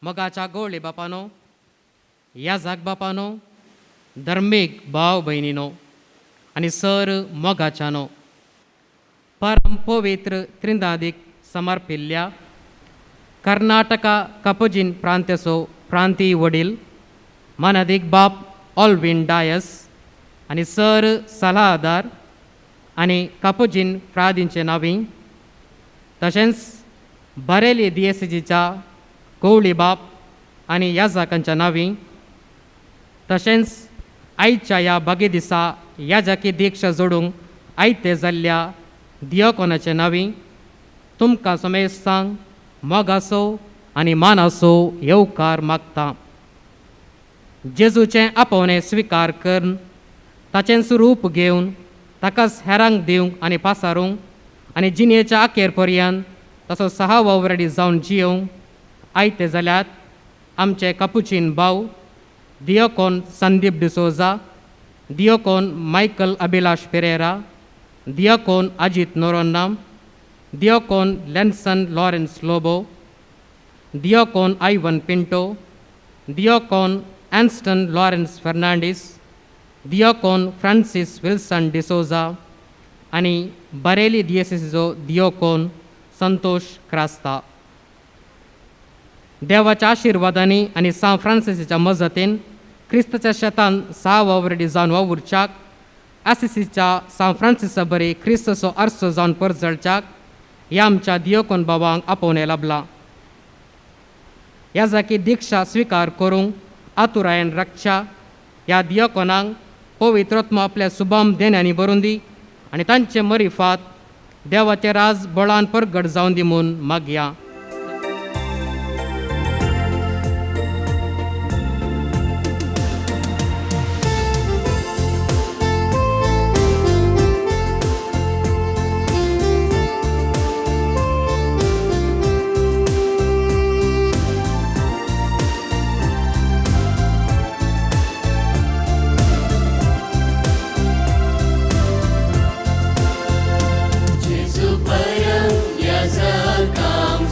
मोगाच्या गोवळे बापानो, याजाक बापानो, धर्मीक भाव भयणीनो आनी सर मोगाच्यानो, परम पवित्र त्रिंदादीक समर्पिल्ल्या कर्नाटका कपुजीन प्रांत्याचो प्रांतीय वडील मानादीक बाप ऑल्विन डायस आनी सर सलाहदार आनी कपुजीन फ्रादींचे नावी, तशेंच बरेली दियेसीच्या कोवळी बाप आनी याजाकांच्या नावी, तशेंच आयच्या ह्या बागे दिसा याजाकी दीक्षा जोडूंक आयते जाल्ल्या दियोकोनाचे नावी तुमकां समेस्तांक मोगाचो आनी मानाचो येवकार मागता. जेजूचें आपोवणें स्विकार करून ताचेंच रूप घेवन ताकाच हेरांक दिवंक आनी पासारूंक आनी जिणेच्या अखेर पर्यंत तसो सहा वावराडी जावन जियोवंक आयते जाल्यात आमचे कपुचीन भाव दियोकोन संदीप डिसोजा, दियोकोन मायकल अभिलाश पेरेरा, दियोकोन अजीत नोरोन्नाम, दियोकोन लेन्सन लॉरेन्स लोबो, दियोकोन आयवन पिंटो, दियोकोन एन्स्टन लॉरेन्स फर्नांडीस, दियोकोन फ्रांसीस विल्सन डिसोजा आनी बरेली दियेसीचो दियोकोन संतोष क्रास्ता. देवाच्या आशिर्वादांनी आनी सांत फ्रांसिसाच्या मजतीन क्रिस्ताच्या शेतान सा वावरडी जावन वावुरच्याक, आसिसीच्या सांत फ्रांसिसा बरी क्रिस्ताचो आरसो जावन परजळच्याक ह्या आमच्या दियोकोन बाबांक आपोवणें लाबलां. ह्या जाकी दीक्षा स्विकार करूंक आतुरायेन राखच्या ह्या दियोकोनांक पवित्रत्म आपल्या सुबाम देण्यांनी भरून दी आनी तांचे मरिफात देवाचें राज बळान परगट जावन दी म्हूण मागया. Gesù परम याजकांक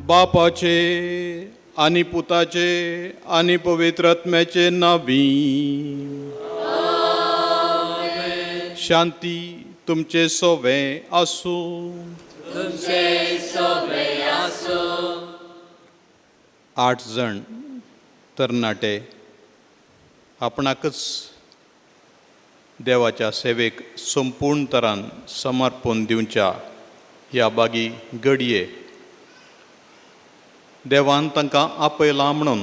बापाचे आनी पुताचे आनी पवित्र आत्म्याचे नावी. शांती तुमचे सोवे आसूं. 8 जण तरणाटे आपणाकच देवाच्या सेवेक संपूर्ण तरान समर्पण दिवच्या ह्या बागी घडये देवान तांकां आपयलां म्हणून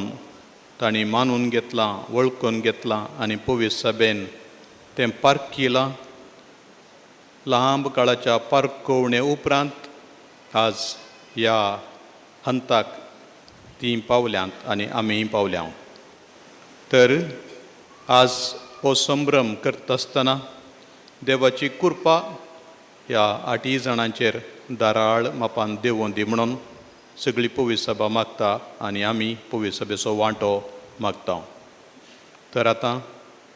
तांणी मानून घेतलां, वळखून घेतलां आनी पवित्र सभेन तें पारखिलां. लांब काळाच्या पारखवणे उपरांत आज ह्या हंताक तीं पावल्यांत आनी आमी पावल्या. तर आज हो संभ्रम करता आसतना देवाची कृपा ह्या 8 जाणांचेर दाराळ मापान देवोन दी म्हणून सगळी पवित्र सभा मागता आनी आमी पवित्र सभेचो वांटो मागता. तर आतां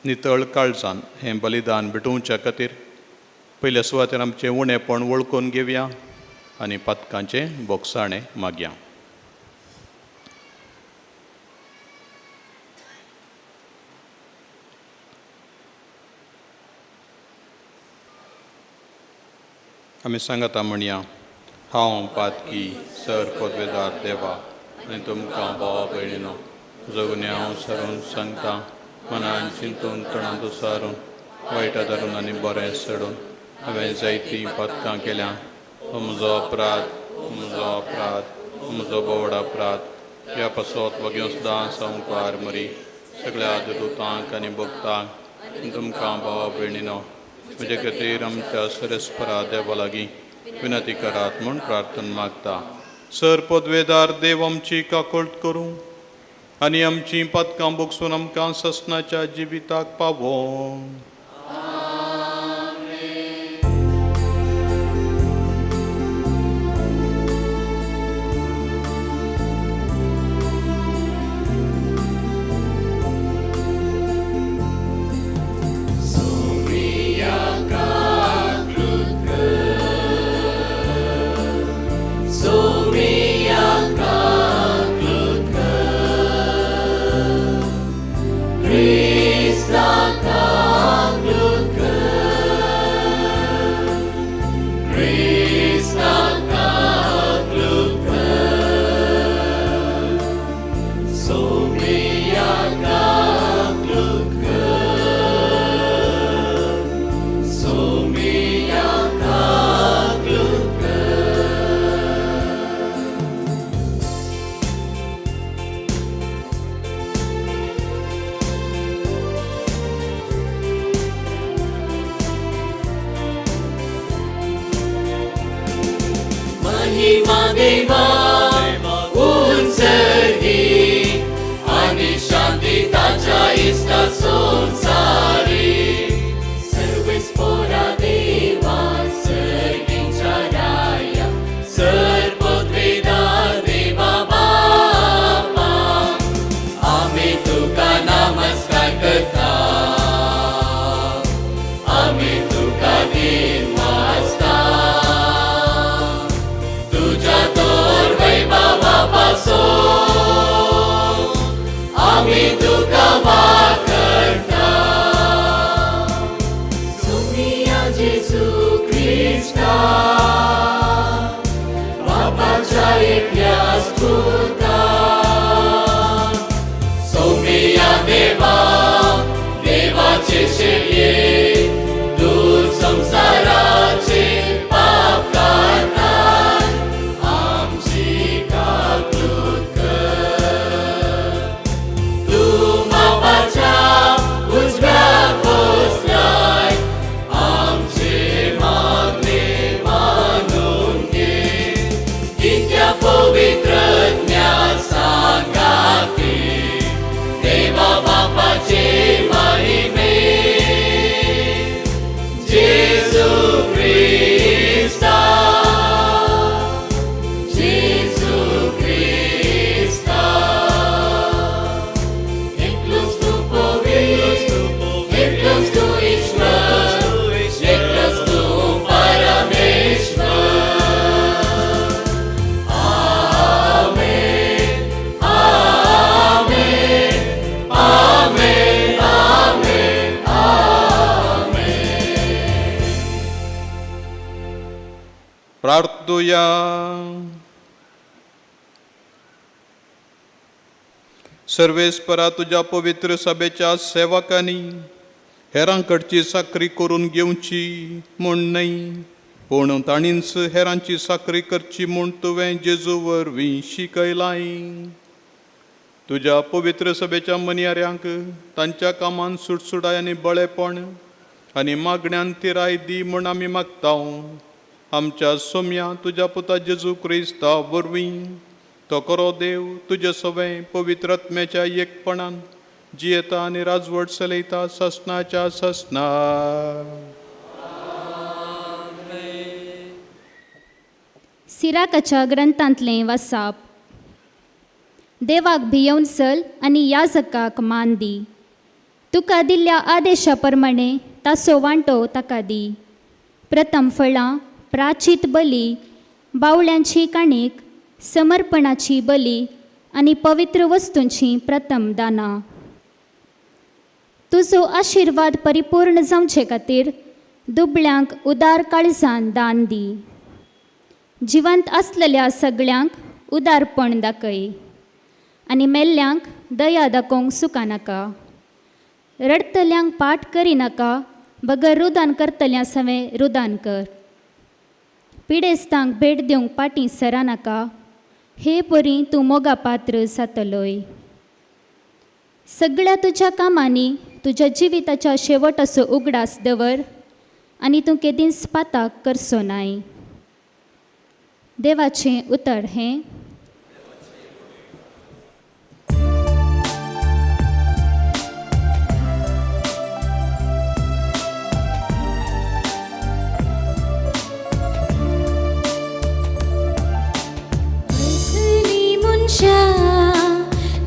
नितळ काळजान हें बलिदान भेटोवच्या खातीर पयल्या सुवातेर आमचें उणेपण वळखून घेवया आनी पातकांचें बोगसाणें मागया. आमी सांगता म्हणया, हांव पातकी सर पदवेदार देवा आनी तुमकां भावा भयणीनो जगुन्या हांव सरून सांगता, मनान चिंतून तणांत सारून वायटा धरून आनी बरें सोडून हांवें जायतीं पातकां केल्या. म्हजो अपराध, म्हजो अपराध, म्हजो बोवड अपराध. ह्या पासत वगेव सुद्दां संवकार मरी सगळ्या दुतांक आनी भक्तांक तुमकां भावा भयणीनो म्हजे खातीर आमच्या सरस्परा देवा लागीं विनंती करात म्हूण प्रार्थना मागता. सर पदवेदार देव आमची काकळट करूं आनी आमची पातकां बोगसून आमकां ससनाच्या जिविताक पावों. आमी तुका वाकडता. प्रार्थुया. सर्वेस्परा तुज्या पवित्र सभेच्या सेवकांनी हेरांकडची साकरी करून घेवची म्हूण न्हय, पूण ताणींच हेरांची साकरी करची म्हूण तुवें जेजू वरवीं शिकयलाय. तुज्या पवित्र सभेच्या मनयाऱ्यांक तांच्या कामान सुटसुटाय आनी बळेपण आनी मागण्यान तिराय दी म्हूण आमी मागता. आमच्या सोम्या तुज्या पुता जेजू क्रिस्ता वरवीं तो करो देव तुजे सवें पवित्र आत्म्याच्या एकपणान जियेता आनी राजवट चलयता ससनाच्या ससना. सिराकाच्या ग्रंथांतलें वासाप. देवाक भियोवन चल आनी याजकाक मान दी. तुका दिल्ल्या आदेशा प्रमाणे ताचो वांटो ताका दी. प्रथम फळां, प्राचीत बली, बावळ्यांची काणीक, समर्पणाची बली आनी पवित्र वस्तूंची प्रथम दानां. तुजो आशिर्वाद परिपूर्ण जावचे खातीर दुबळ्यांक उदार काळजान दान दी. जिवंत आसलेल्या सगळ्यांक उदारपण दाखय आनी मेल्ल्यांक दया दाखोवंक सुका नाका. रडटल्यांक पाठ करिनाका, बगर रुदान करतल्या सवें रुदान कर. पिडेस्तांक भेट दिवंक पाटी सरानाका, हे परी तूं मोगा पात्र जातलोय. सगळ्या तुज्या कामांनी तुज्या जिविताच्या शेवटाचो उगडास दवर आनी तूं केदींच पाताक करचो नाय. देवाचें उतर हें.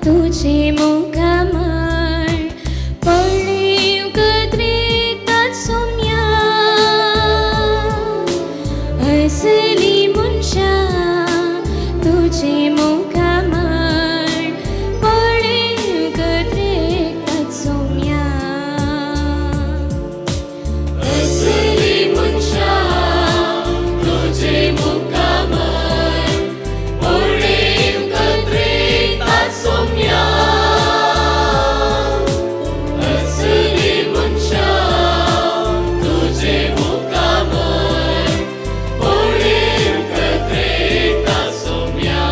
तुझे मुखामळ पळीव गद्रेतात सोम्या, असली मनशा तुझे मुखामळ पळीव गद्रेतात सोम्या, असली मनशा तुझे मुखामळ पळीव गद्रेतात सोम्या, असली मनशा तुझे मुखामळ पळीव गद्रेतात सोम्या.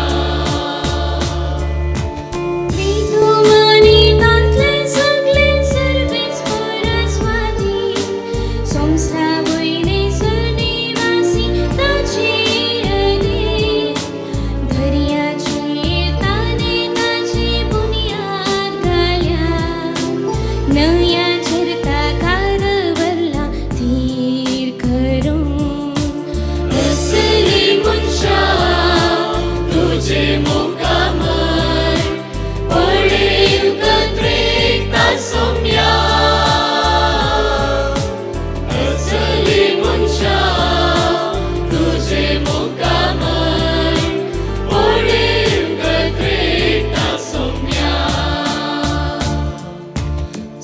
विधुवानी तांतले सगळे सर्वेच परस्वादी, संवसारा वयले सरनिवासी ताचे अधीन, दर्याचे ताने ताची बुन्याद घाल्या, न्हंयांचेर ताका दवरला थीर करून. असली मनशा तुझे मुखामळ पळीव गद्रेतात सोम्या, असली मनशा तुझे मुखामळ पळीव गद्रेतात सोम्या.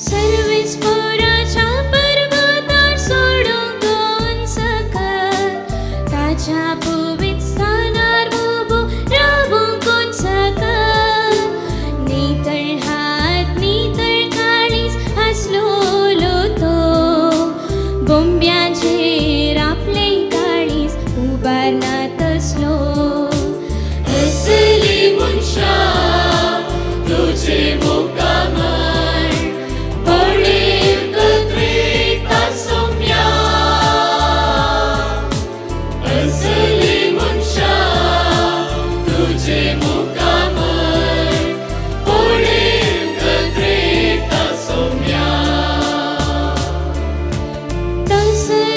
सर्वेस्पराच्या पर्वतार सोडूंक कोण सकत, ताच्या पवित्र स्थानार उबो रावूंक कोण सकत. नितळ हात नितळ काळीज आसलोलो तो, बोंब्याचेर आपलें काळीज उबारना तसलो. असली मनशा तुझे मुखामळ पळीव गद्रेतात सोम्या, असली मनशा तुझे मुखामळ पळीव गद्रेतात सोम्या. तसलो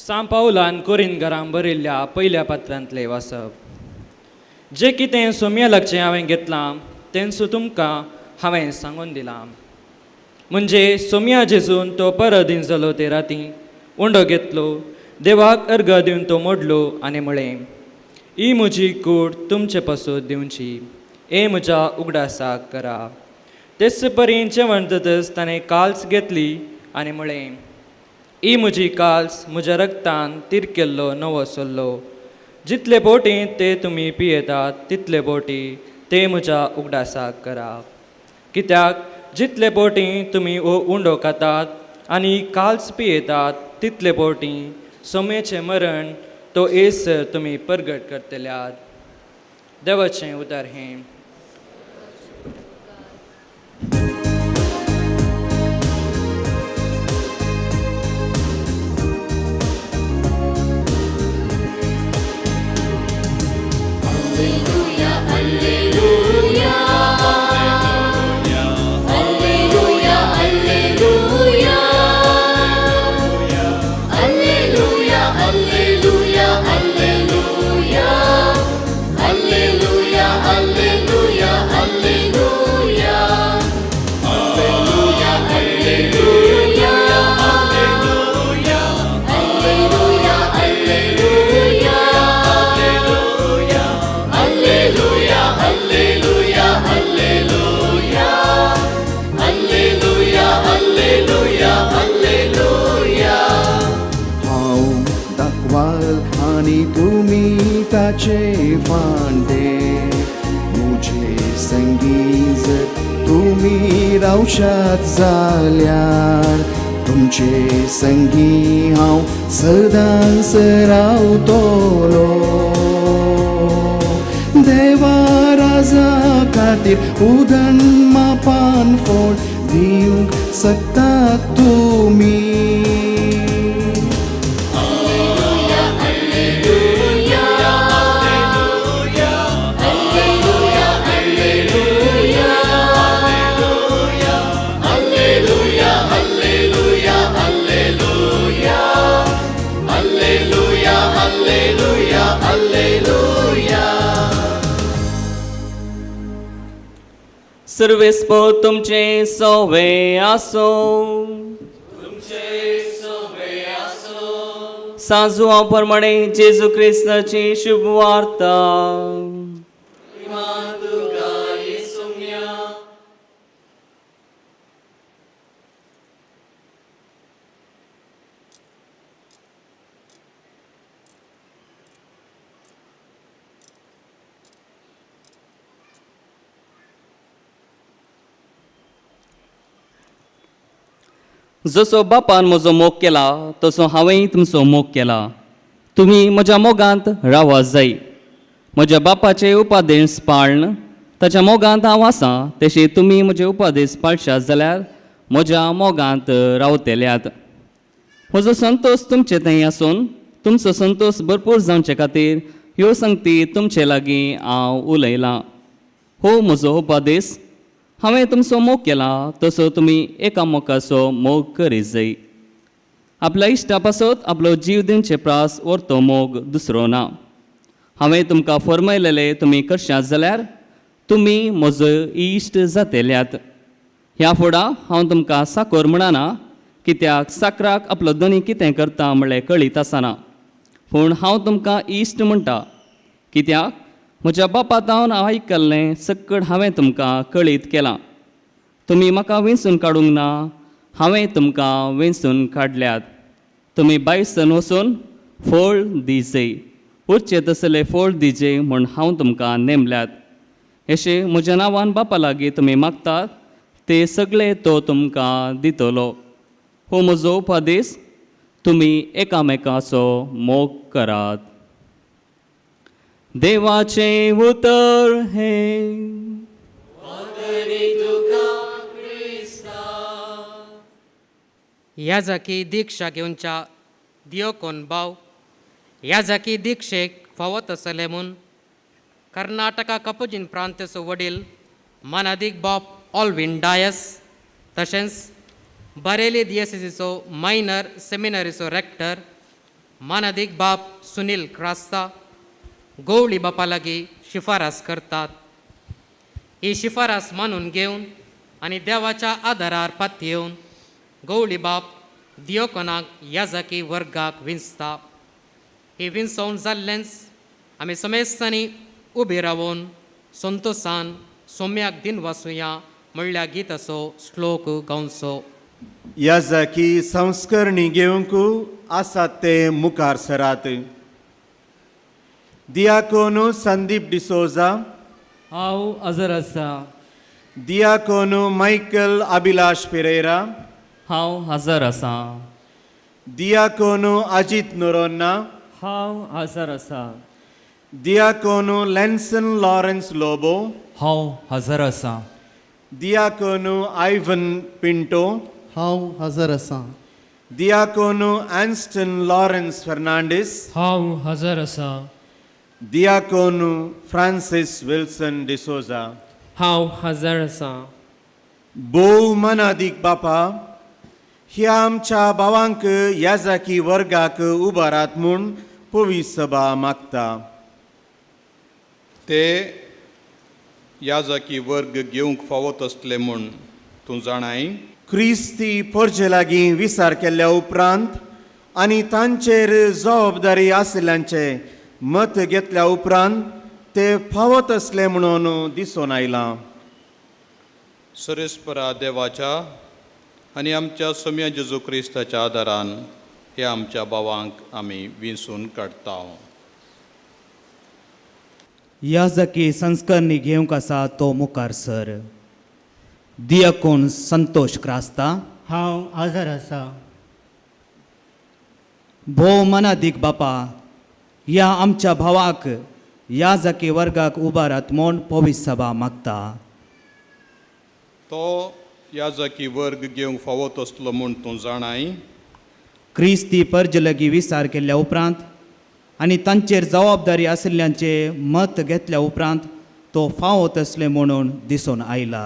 सां पावलान कोरिनगरां बरयल्ल्या पयल्या पत्रांतलें वाचप. जें कितें सोमया लागचें हांवें घेतलां तेंच तुमकां हांवें सांगून दिलां. म्हणजे सोमया जेजून तो परदीन जालो ते राती उंडो घेतलो, देवाक अर्घ दिवन तो मोडलो आनी म्हळें, ही म्हजी कूड तुमचे पासून दिवची, हे म्हज्या उगडासाक करा. तेच परी जेवण जातच ताणें काल्स घेतली आनी म्हळें, ही म्हजी काल्स म्हज्या रगतान तीर केल्लो नवो सल्लो, जितले बोटी ते तुमी पियेतात तितले बोटी ते म्हज्या उगडासाक करा. कित्याक जितले बोटी तुमी हो उंडो खातात आनी काल्स पियेतात तितले बोटी सोमेचें मरण तो येसर तुमी परगट करतल्यात. देवाचें उदार हें. हांव दाखवाल आनी तुमी ताचे फांदे, म्हजे संगी जर तुमी रावशात जाल्यार तुमचे संगी हांव सदांच रावतलो. देवा राजा खातीर उदन मापान फोड दिवंक शकतात तुमी. सर्वेस्पो तुमचे सोवे आसो. साजुआ प्रमाणे जेजू क्रिस्ताची शुभ वार्ता. जसो बापान म्हजो मोग केला तसो हांवेंय तुमचो मोग केला. तुमी म्हज्या मोगांत रावा जाय. म्हज्या बापाचे उपादेश पाळन ताच्या मोगांत हांव आसा, तशें तुमी म्हजे उपादेश पाळशात जाल्यार म्हज्या मोगांत रावतल्यात. म्हजो संतोश तुमचे थंय आसून तुमचो संतोश भरपूर जावचे खातीर ह्यो संगती तुमचे लागीं हांव उलयलां. हो म्हजो उपादेश, हांवें तुमचो मोग केला तसो तुमी एकामेकाचो मोग करीत जाय. आपल्या इश्टा पासत आपलो जीव दिवचे प्रास व्हरतो मोग दुसरो ना. हांवें तुमकां फर्मायलेले तुमी करशात जाल्यार तुमी म्हजो इश्ट जातेल्यात. ह्या फुडां हांव तुमकां साकोर म्हणना, कित्याक साकराक आपलो धनी कितें करता म्हणलें कळीत आसना, पूण हांव तुमकां इश्ट म्हणटा, कित्याक म्हज्या बापा तावन हांव आयकल्लें सक्कड हांवें तुमकां कळीत केलां. तुमी म्हाका वेंचून काडूंक ना, हांवें तुमकां वेंचून काडल्यात. तुमी बायसन वचून फळ दिजे, उरचें तसलें फळ दिजे म्हूण हांव तुमकां नेमल्यात. अशें म्हज्या नांवान बापा लागीं तुमी मागतात ते सगळे तो तुमकां दितलो. हो म्हजो उपदेश, तुमी एकामेकाचो मोग करात. देवाचें उतर हें. ह्या जाकी दीक्षा घेवच्या दियोकोन भाव ह्या जाकी दीक्षेक फावो तसले म्हूण कर्नाटका कपुजीन प्रांताचो वडील मानादीक बाब ऑलविन डायस, तशेंच बरेली दियसिचो मायनर सेमिनरीचो रेक्टर मानादीक बाप सुनील क्रास्ता गोवळी बापा लागीं शिफारस करतात. ही शिफारस मानून घेवन आनी देवाच्या आदारार पातयेवन गवळी बाप दियोकोनाक याजकी वर्गाक विंचता. ही विंचोवन जाल्लेंच आमी समेस्तांनी उबी रावन संतोसान सोम्याक दिन वासुया म्हणल्या गीताचो श्लोक गावचो. याजकी संस्करणी घेवंक आसात ते मुखार सरात. दियाकोनू संदीप डिसोजा. हांव हजर आसा. दियाकोनू मायकल अभिलाश पेरेरा. हांव हजर आसा. दियाकोनू अजीत नोरोन्ना. हांव हजर आसा. दियाकोनू लॅन्सन लॉरन्स लोबो. हांव हजर आसा. दियाकोनू आयवन पिंटो. हांव हजर आसा. दियाकोनू एन्स्टन लॉरन्स फर्नांडीस. हांव हजर आसा. दियाकोनू फ्रांसीस विल्सन डिसोजा. हांव हजर आसा. भोव मनादीक बापा, ह्या आमच्या भावांक याजकी वर्गाक उबारात म्हूण पवी सभा मागता. ते याजकी वर्ग घेवंक फावत आसले म्हूण तूं जाणाय. क्रिस्ती पोरजे लागीं विचार केल्ल्या उपरांत आनी तांचेर जबाबदारी आशिल्ल्यांचें मत घेतल्या उपरांत ते फावत आसले म्हणून दिसून आयलां. सरेस्परा देवाच्या आनी आमच्या सोम्या जेजू क्रिस्ताच्या आदारान ह्या आमच्या भावांक आमी विंचून काडटा. याजकी संस्करणी घेवंक आसा तो मुखार सर. दियाकोन संतोष क्रास्ता. हांव हजर आसा. भोव मनादीक बापा, ह्या आमच्या भावाक याजकी वर्गाक उबारात म्हूण पवित्र सभा मागता. तो याजकी वर्ग घेवंक फावत आसलो म्हूण तूं जाणाय. क्रिस्ती परजलगी विचार केल्ल्या उपरांत आनी तांचेर जबाबदारी आशिल्ल्यांचें मत घेतल्या उपरांत तो फावत आसले म्हणून दिसून आयला.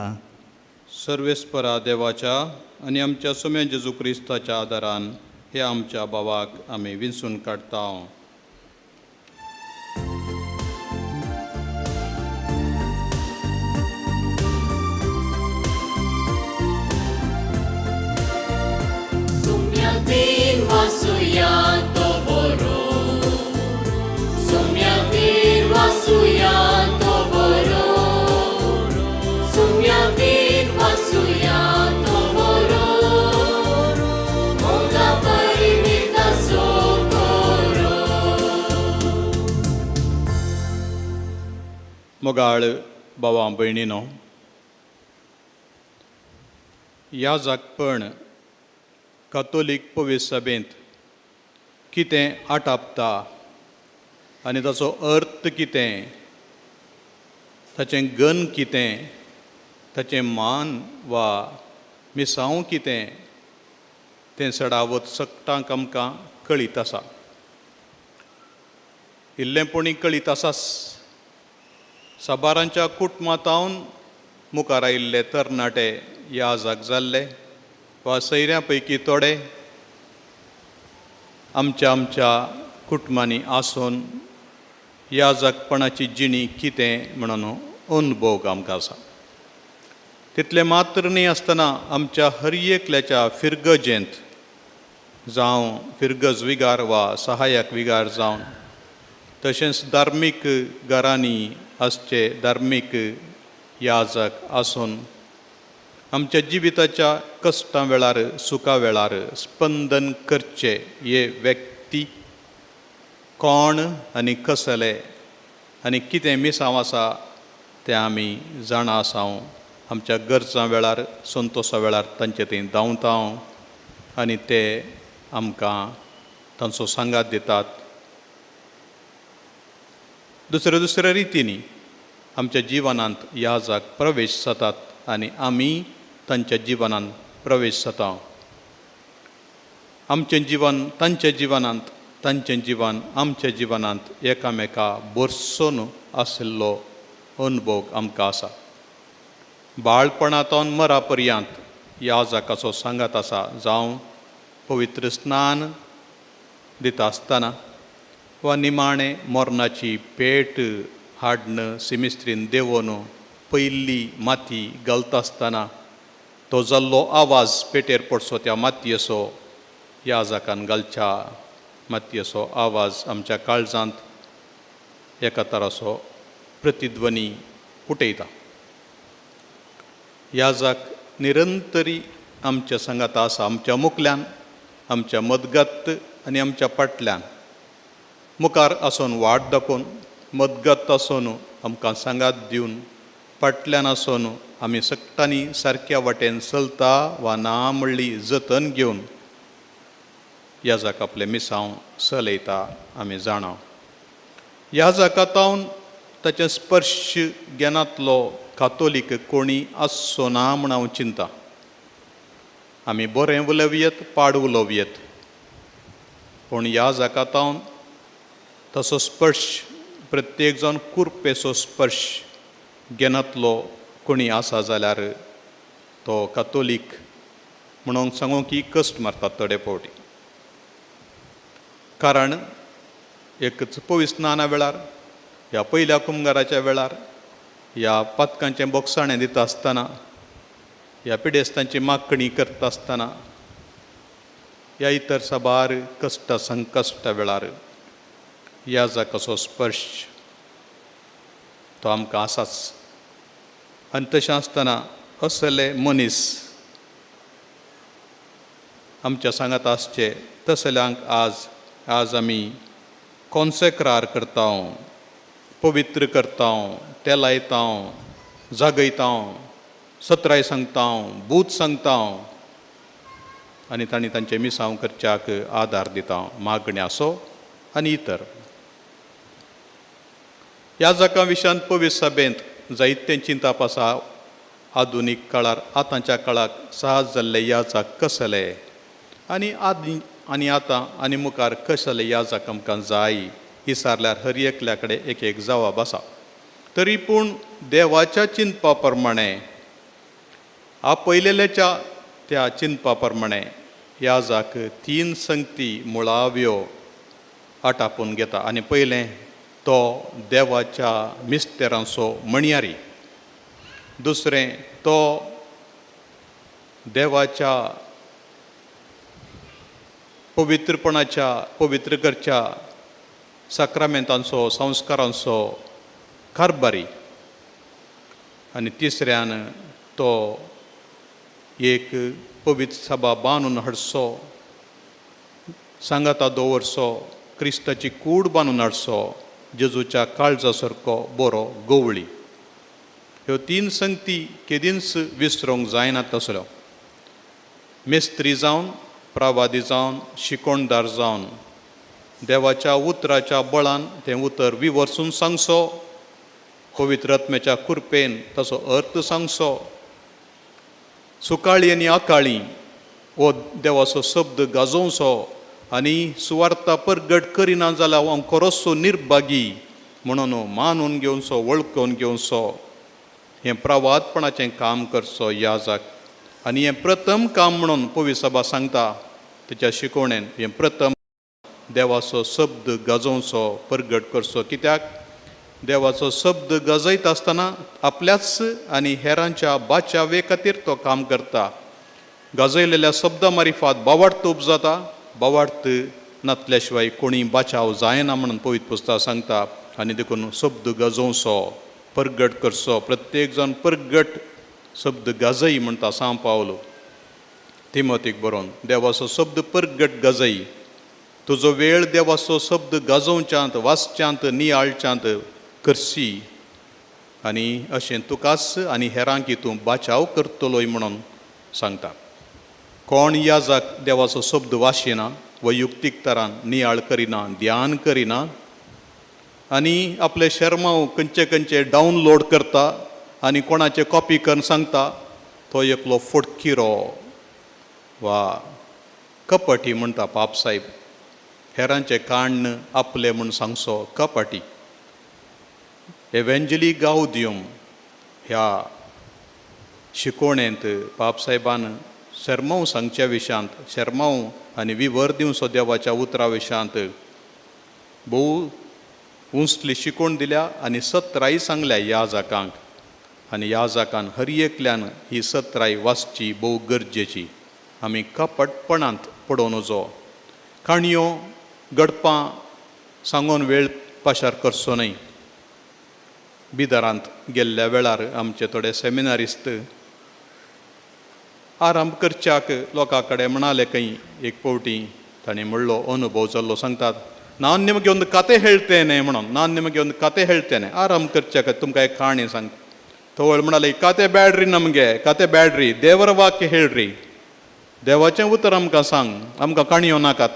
सर्वेस्परा देवाच्या आनी आमच्या सोम्या जेजू क्रिस्ताच्या आदारान ह्या आमच्या भावाक आमी विंचून काडटा. Sumyatin wasuya toboro, Sumyatin wasuya toboro, Sumyatin wasuya toboro, Monga parimita sokoro. मोगाळ भावां भयणीनो, ह्या जागपण कातोलीक पवित्र सभेंत कितें आटापता आनी ताचो अर्थ कितें, ताचें गन कितें, ताचें मान वा मिसांव कितें तें सडावत सगटांक आमकां कळीत आसा. इल्लेंपणी कळीत आसाच. साबारांच्या कुटुंबांतावन मुखार आयिल्ले तरणाटे ह्या जाग जाल्ले वा सैऱ्यां पैकी थोडे आमच्या आमच्या कुटुंबांनी आसून ह्या जागपणाची जिणी कितें म्हणून अनुभोग आमकां आसा. तितलें मात्र न्ही आसतना आमच्या हर एकल्याच्या फिरगजेंत जावं फिरगज विगार वा सहायक विगार जावन तशेंच धार्मीक घरांनी आसचे धार्मीक याजक आसून आमच्या जिविताच्या कश्टां वेळार सुखा वेळार स्पंदन करचे हे व्यक्ती कोण आनी कसले आनी कितें मिसांव आसा तें आमी जाणा आसा. आमच्या गरजां वेळार संतोशा वेळार तांचे थंय धांवता आनी ते आमकां तांचो सांगात दितात. दुसऱ्या दुसऱ्या रितींनी आमच्या जिवनांत ह्या जाग प्रवेश जातात आनी आमी तांच्या जिवनांत प्रवेश जाता. आमचें जिवन तांच्या जिवनांत, तांचें जिवन आमच्या जिवनांत एकामेका भरसून आशिल्लो अनुभव आमकां आसा. बाळपणांतून मरा पर्यंत ह्या जाकाचो सांगात आसा, जावं पवित्र स्नान दिता आसतना वा निमाणें मरणाची पेट हाडन सिमिस्त्रीन देंवोवन पयली माती घालता आसतना तो जाल्लो आवाज पेटेर पडसो त्या मातयेचो याजकान घालच्या मातयेचो आवाज आमच्या काळजांत एका तराचो प्रतिध्वनी उठयता. याजक निरंतरी आमच्या सांगाता आसा, आमच्या मुखल्यान, आमच्या मदगत आनी आमच्या फाटल्यान. मुखार आसून वाट दाखोवन, मदगत आसून आमकां सांगात दिवन, फाटल्यान आसून आमी सगटांनी सारक्या वाटेन चलता वा ना म्हणली जतन घेवन याजक आपलें मिसांव चलयता आमी जाणा. याजकातावन ताचें स्पर्श घेनातलो कातोलीक कोणी आसचो ना म्हूण हांव चिंता. आमी बरें उलोवयेत, पाड उलोवयेत, पूण ह्या जाकातावन तसो स्पर्श प्रत्येक जावन कुरपेचो स्पर्श घेनातलो कोणी आसा जाल्यार तो कातोलीक म्हणून सांगू की कश्ट मारतात थोडे फावटी. कारण एकच पविस्नाना वेळार, ह्या पयल्या कुमगाराच्या वेळार, ह्या पातकांचें बोगसाणें दिता आसतना, ह्या पिडेस्तांची मागणी करता आसतना, ह्या इतर साबार कश्ट संकश्टा वेळार ह्या जाकाचो स्पर्श तो आमकां आसाच. आनी तशें आसतना असले मनीस आमच्या सांगात आसचे तसल्यांक आज आज आमी कॉन्सेक्रार करता, पवित्र करता, तेलायता, जागयता, सत्राय सांगता, बूत सांगता आनी तांणी तांचे मिसांव करच्याक आदार दिता, मागण्याचो आनी इतर. ह्या जाका विशयांत पवित्र सभेंत जायतें चिंताप आसा. आधुनीक काळार आतांच्या काळाक सहज जाल्ले याजाक कसले आनी आदी आनी आतां आनी मुखार कसले याजाक आमकां जाय विचारल्यार हर एकल्या कडेन एक एक जवाब आसा. तरी पूण देवाच्या चिंतपा प्रमाणे, आपयलेल्याच्या त्या चिंतपा प्रमाणे याजाक तीन संगती मुळाव्यो आटापून घेता. आनी पयलें तो देवाच्या मिस्तेरांचो म्हणयारी, दुसरें तो देवाच्या पवित्रपणाच्या पवित्र करच्या साक्रामेंतांचो संस्कारांचो कारभारी, आनी तिसऱ्यान तो एक पवित्र सभा बांदून हाडचो, सांगाता दवरचो, क्रिस्ताची कूड बांदून हाडचो, जेजूच्या काळजा सारको बरो गवळी. ह्यो तीन संगती केदींच विसरूंक जायना तसल्यो. मिस्त्री जावन, प्रवादी जावन, शिकोणदार जावन देवाच्या उतराच्या बळान तें उतर विवर्सून सांगचो, पवित्र आत्म्याच्या कृपेन ताचो अर्थ सांगचो. सुकाळी आनी आकाळी हो देवाचो शब्द गाजोवचो आनी सुवार्ता परगट करिना जाल्यार हांव खरोचो निर्भागी म्हणून मानून घेवचो, वळखून घेवचो. हें प्रवादपणाचें काम करचो याजक. आनी हें प्रथम काम म्हणून पवित्र सभा सांगता ताच्या शिकवणेन, हें प्रथम देवाचो शब्द गाजोवचो, परगट करचो. कित्याक देवाचो शब्द गाजयता आसतना आपल्याच आनी हेरांच्या बाचावे खातीर तो काम करता. गाजयलेल्या शब्दा मारिफात बावार्थ उपजाता, बावार्थ नातल्या शिवाय कोणी बाचाव जायना म्हणून पवित्र पुस्तक सांगता. आनी देखून शब्द गाजोवचो, परगट करचो, प्रत्येक जाण परगट शब्द गाजय म्हणटा सांव पावलो तिमोतीक बरोवन. देवाचो शब्द परगट गाजय, तुजो वेळ देवाचो शब्द गाजोवच्यांत, वाचच्यांत, नियाळच्यांत करशी आनी अशें तुकाच आनी हेरांक तूं बाचाव करतलोय म्हणून सांगता. कोण याजाक देवाचो शब्द वाशिना, वैयुक्तीक तरान नियाळ करिना, ध्यान करिना आनी आपले शर्माव खंयचे खंयचे डावनलोड करता आनी कोणाचे कॉपी करून सांगता, तो एकलो फोटकिरो वा कपटी म्हणटा पाप साहेब. हेरांचे काण्ण आपले म्हूण सांगचो कपटी. एवेंजली गावदियम ह्या शिकवणेंत पापसाहेबान शेर्मांव सांगच्या विशयांत, शेर्मांव आनी विवर दिवचो देवाच्या उतरा विशयांत भोव उंचली शिकोवण दिल्या आनी सत्राय सांगल्या याजकांक. आनी याजकान हर एकल्यान ही सत्राय वाचची भोव गरजेची. आमी कपटपणांत पडोवं नजो, काणयो गडपां सांगून वेळ पाशार करचो न्हय. बिदरांत गेल्ल्या वेळार आमचे थोडे सेमिनारिस्त आरंभ करच्याक लोकां कडेन म्हणाले खंय एक फावटी तांणी म्हणलो अनुभव जाल्लो सांगतात, ನಾನು ನಿಮಗೆ ಒಂದು ಕತೆ ಹೇಳ್ತೇನೆ म्हणून, ನಾನು ನಿಮಗೆ ಒಂದು ಕತೆ ಹೇಳ್ತೇನೆ. ಆರಾಮ್ करच्याक तुमकां एक काणी सांग. तवळ म्हणाले, कते ब्याड्री नमगे, कते ब्याड्री, देवरा वाक्य ಹೇಳ್ರಿ, देवाचें उतर आमकां सांग, आमकां काणयो नाकात.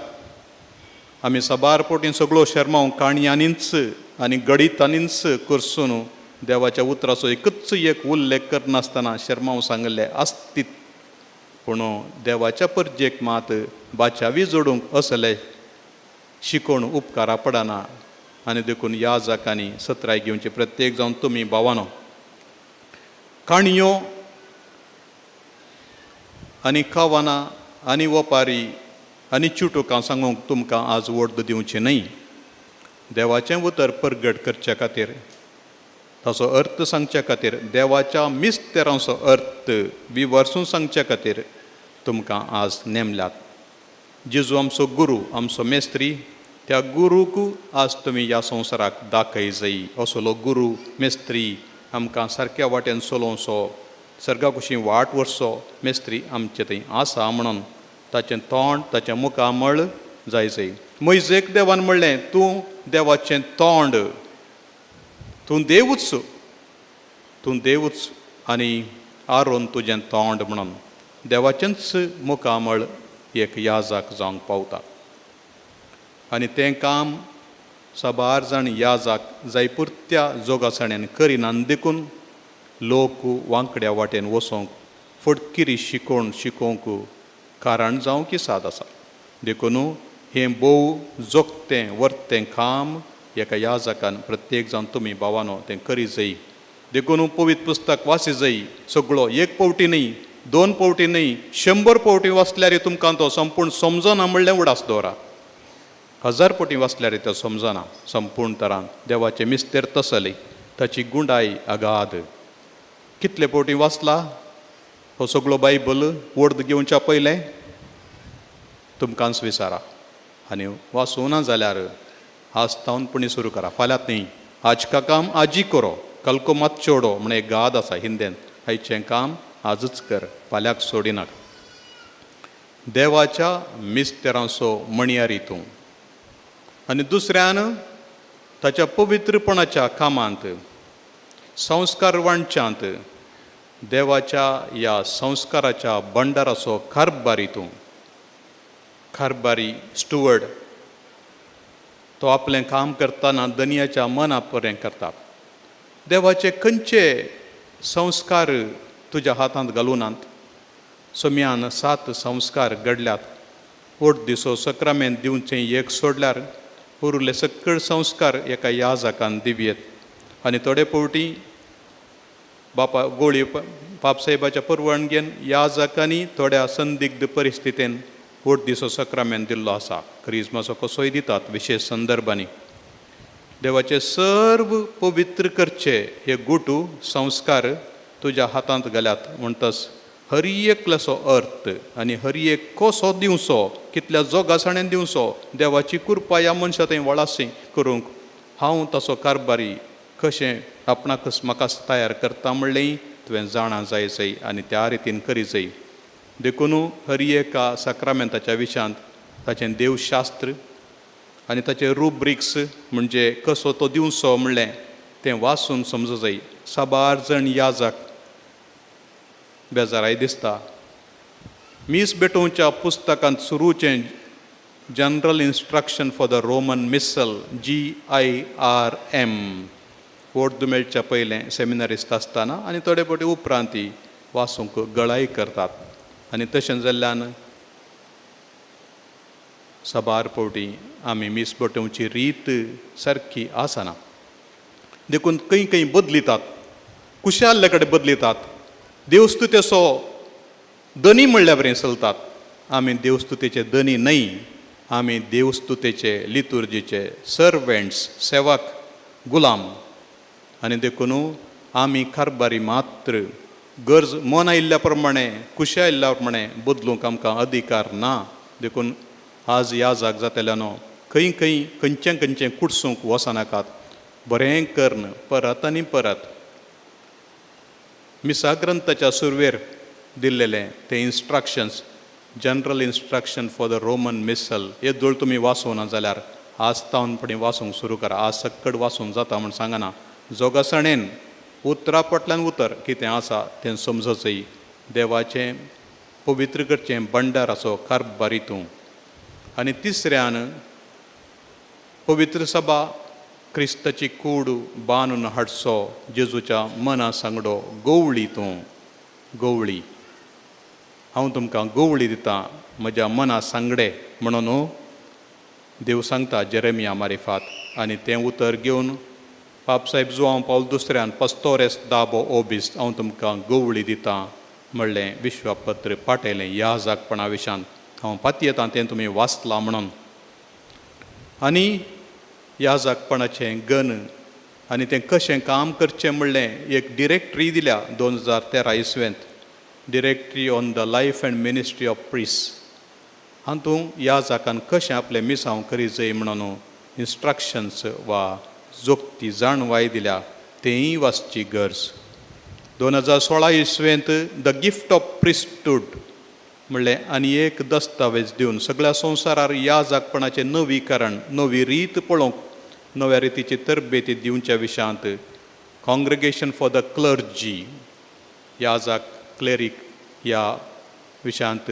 आमी साबार पोटीन सगळो शेर्मांव काणयांनीच आनी गणितांनीच करसून देवाच्या उतराचो एकूच एक उल्लेख करनासतना शेर्मांव सांगिल्ले आसतीत. पूण देवाच्या परजेक मात बाचावी जोडूंक असले शिकोवन उपकारा पडना. आनी देखून ह्या जाकांनी सत्राय घेवची प्रत्येक जावन तुमी भावानो. काणयो आनी कवनां आनी ओपारी आनी चुटुकां सांगूंक तुमकां आज वोर्द दिवचें न्हय. देवाचें उतर परगट करच्या खातीर, ताचो अर्थ सांगच्या खातीर, देवाच्या मिस्तेरांचो अर्थ विवर्सून सांगच्या खातीर तुमकां आज नेमल्यात. जेजू आमचो गुरू, आमचो मेस्त्री, त्या गुरूक आज तुमी ह्या संवसाराक दाखय जाय. असलो गुरू मेस्त्री आमकां सारक्या वाटेन चलोवचो, सर्गा कुशी वाट व्हरचो मेस्त्री आमचे थंय आसा म्हणून ताचें तोंड, ताचें मुखामळ जाय जाय. मोयजेक देवान म्हणलें, तूं देवाचें तोंड, तूं देवूच, तूं देवूच आनी आरोन तुजें तोंड म्हणून देवाचेंच मुखामळ एक याजाक जावंक पावता. आनी तें काम साबार जाण याजाक जायपुरत्या जोगासाण्यान करिना, देखून लोक वांकड्या वाटेन वचोंक फटकिरी शिकोवन शिकोवंक कारण जावंक की साद आसा. देखून हें भोव जोगतें वर्तें काम एका याजकान प्रत्येक जावन तुमी भावानो तें करी जाय. देखून पवित्र पुस्तक वाची जाय सगळो, एक फावटी न्हय, दोन फावटी न्हय, 100 फावटी वाचल्यार तुमकां तो संपूर्ण समजना म्हणलें उडास दवरा. 1000 फावटी वाचल्यार तो समजना संपूर्ण तरान. देवाचें मिस्तेर तसलें, ताची गुंडाय अगाध. कितले फावटी वाचला हो सगळो बायबल वर्द घेवच्या पयलें तुमकांच विचारा. आनी वाचूं ना जाल्यार आज तावन पुणी सुरू करा, फाल्यांत न्ही. आज का काम आजी करो, कल को मत छोडो म्हण एक गाद आसा हिंदेन. आयचें काम आजच कर, फाल्यांक सोडिनाका. देवाच्या मिस्तेरांचो मणयारी तूं. आनी दुसऱ्यान ताच्या पवित्रपणाच्या कामांत, संस्कार वांटच्यांत, देवाच्या ह्या संस्काराच्या भंडाराचो कारभारी तूं. कारभारी स्टुवर्ड तो आपलें काम करतना दनयाच्या मना पर्यंत करता. देवाचे खंयचे संस्कार तुज्या हातांत घालूनात. सोम्यान 7 संस्कार घडल्यात. ओट दिसो सक्रामेंत दिवचें एक सोडल्यार उरिल्ले सकळ संस्कार एका याजकान दिवयेत. आनी थोडे फावटी बापा गोळी पापसाहेबाच्या परवानगेन याजकांनी थोड्या संदिग्ध परिस्थितीन ओट दिसो सक्रामेंत दिल्लो आसा. क्रिजमाचो कसोय दितात विशेश संदर्भांनी. देवाचे सर्व पवित्र करचे हे गुटू संस्कार तुज्या हातांत घाल्यात म्हणटच हर एकल्याचो अर्थ आनी हर एक कसो दिवचो, कितल्या जोगासाणेन दिवचो, देवाची कृपा ह्या मनशा थंय वळासी करूंक हांव ताचो कारभारी कशें आपणाकच म्हाकाच तयार करता म्हणलें तुवें जाणा जाय जाय आनी त्या रितीन करी जाय. देखून हर एका साक्रामेंताच्या विशयांत ताचें देवशास्त्र आनी ताचें रुब्रिक्स म्हणजे कसो तो दिवचो म्हणलें तें वाचून समजू जाय. साबार जाण याजक बेजाराय दिसता. मीस भेटोवच्या पुस्तकांत सुरूचें general instruction for the Roman missal GIRM वोर्द मेळच्या पयलें सेमिनारिस्त आसतना आनी थोडे फावटी उपरांत वाचूंक गळाय करतात. आनी तशें जाल्ल्यान साबार फावटी आमी मीस भेटोवची रीत सारकी आसना. देखून खंय खंय बदलितात, कुशाल्ले कडेन बदलितात. देवस्तुतेचो धनी म्हणल्या बरें चलतात. आमी देवस्तुतेचे धनी न्हय, आमी देवस्तुतेचे लितुर्जीचे सर्वेंट्स, सेवक, गुलाम. आनी देखून आमी कारबारी मात्र. गरज मन आयिल्ल्या प्रमाणे, खुशी आयिल्ल्या प्रमाणे बदलूंक आमकां अधिकार ना. देखून आज ह्या जाग जातल्यानो खंय खंय खंयचें खंयचें कुडसूंक वचनाकात, बरें कर्ण परत आनी परत. मिसा ग्रंथाच्या सुरवेर दिल्लेलें तें instructions, general instruction for the Roman missal, हे जोड तुमी वाचूना जाल्यार आज तावन पणी वाचूंक सुरू करा. आज सक्कड वाचूंक जाता म्हूण सांगना, जोगासणेन उतरा फाटल्यान उतर कितें आसा तें समजचय. देवाचें पवित्र करचें भंडाराचो कारबारी तूं. आनी तिसऱ्यान पवित्र सभा क्रिस्ताची कूड बांदून हाडचो जेजूच्या मना सांगडो गवळी तूं. गवळी हांव तुमकां गवळी दितां म्हज्या मना सांगडे म्हणून देव सांगता जेरेमिया मारिफात. आनी तें उतर घेवन पापसाहेब जुआंव पावल दुसऱ्यान पस्तोरेस दाबो ओबीस हांव तुमकां गवळी दितां म्हणलें विश्वपत्र पाटयलें. ह्या जागपणा विशान हांव पातयेतां तें तुमी वाचलां म्हणून. आनी ह्या जागपणाचें गन आनी तें कशें काम करचें म्हणलें एक डिरेक्टरी दिल्या 2013 इसवेंत, directory on the life and ministry of priest. हातूंत ह्या जाकान कशें आपलें मिसांव करी जाय म्हणून इन्स्ट्रक्शन्स वा जोगती जाणवाय दिल्या, तेंय वाचची गरज. 2016 इसवेंत the gift of priesthood म्हणलें आनी एक दस्तावेज दिवन सगळ्या संवसारार ह्या जागपणाचें नवीकरण, नवी रीत पळोवंक, नव्या रितीची तरबेती दिवच्या विशयांत कॉंग्रिगेशन फॉर the clergy ह्या जाग क्लेरीक ह्या विशयांत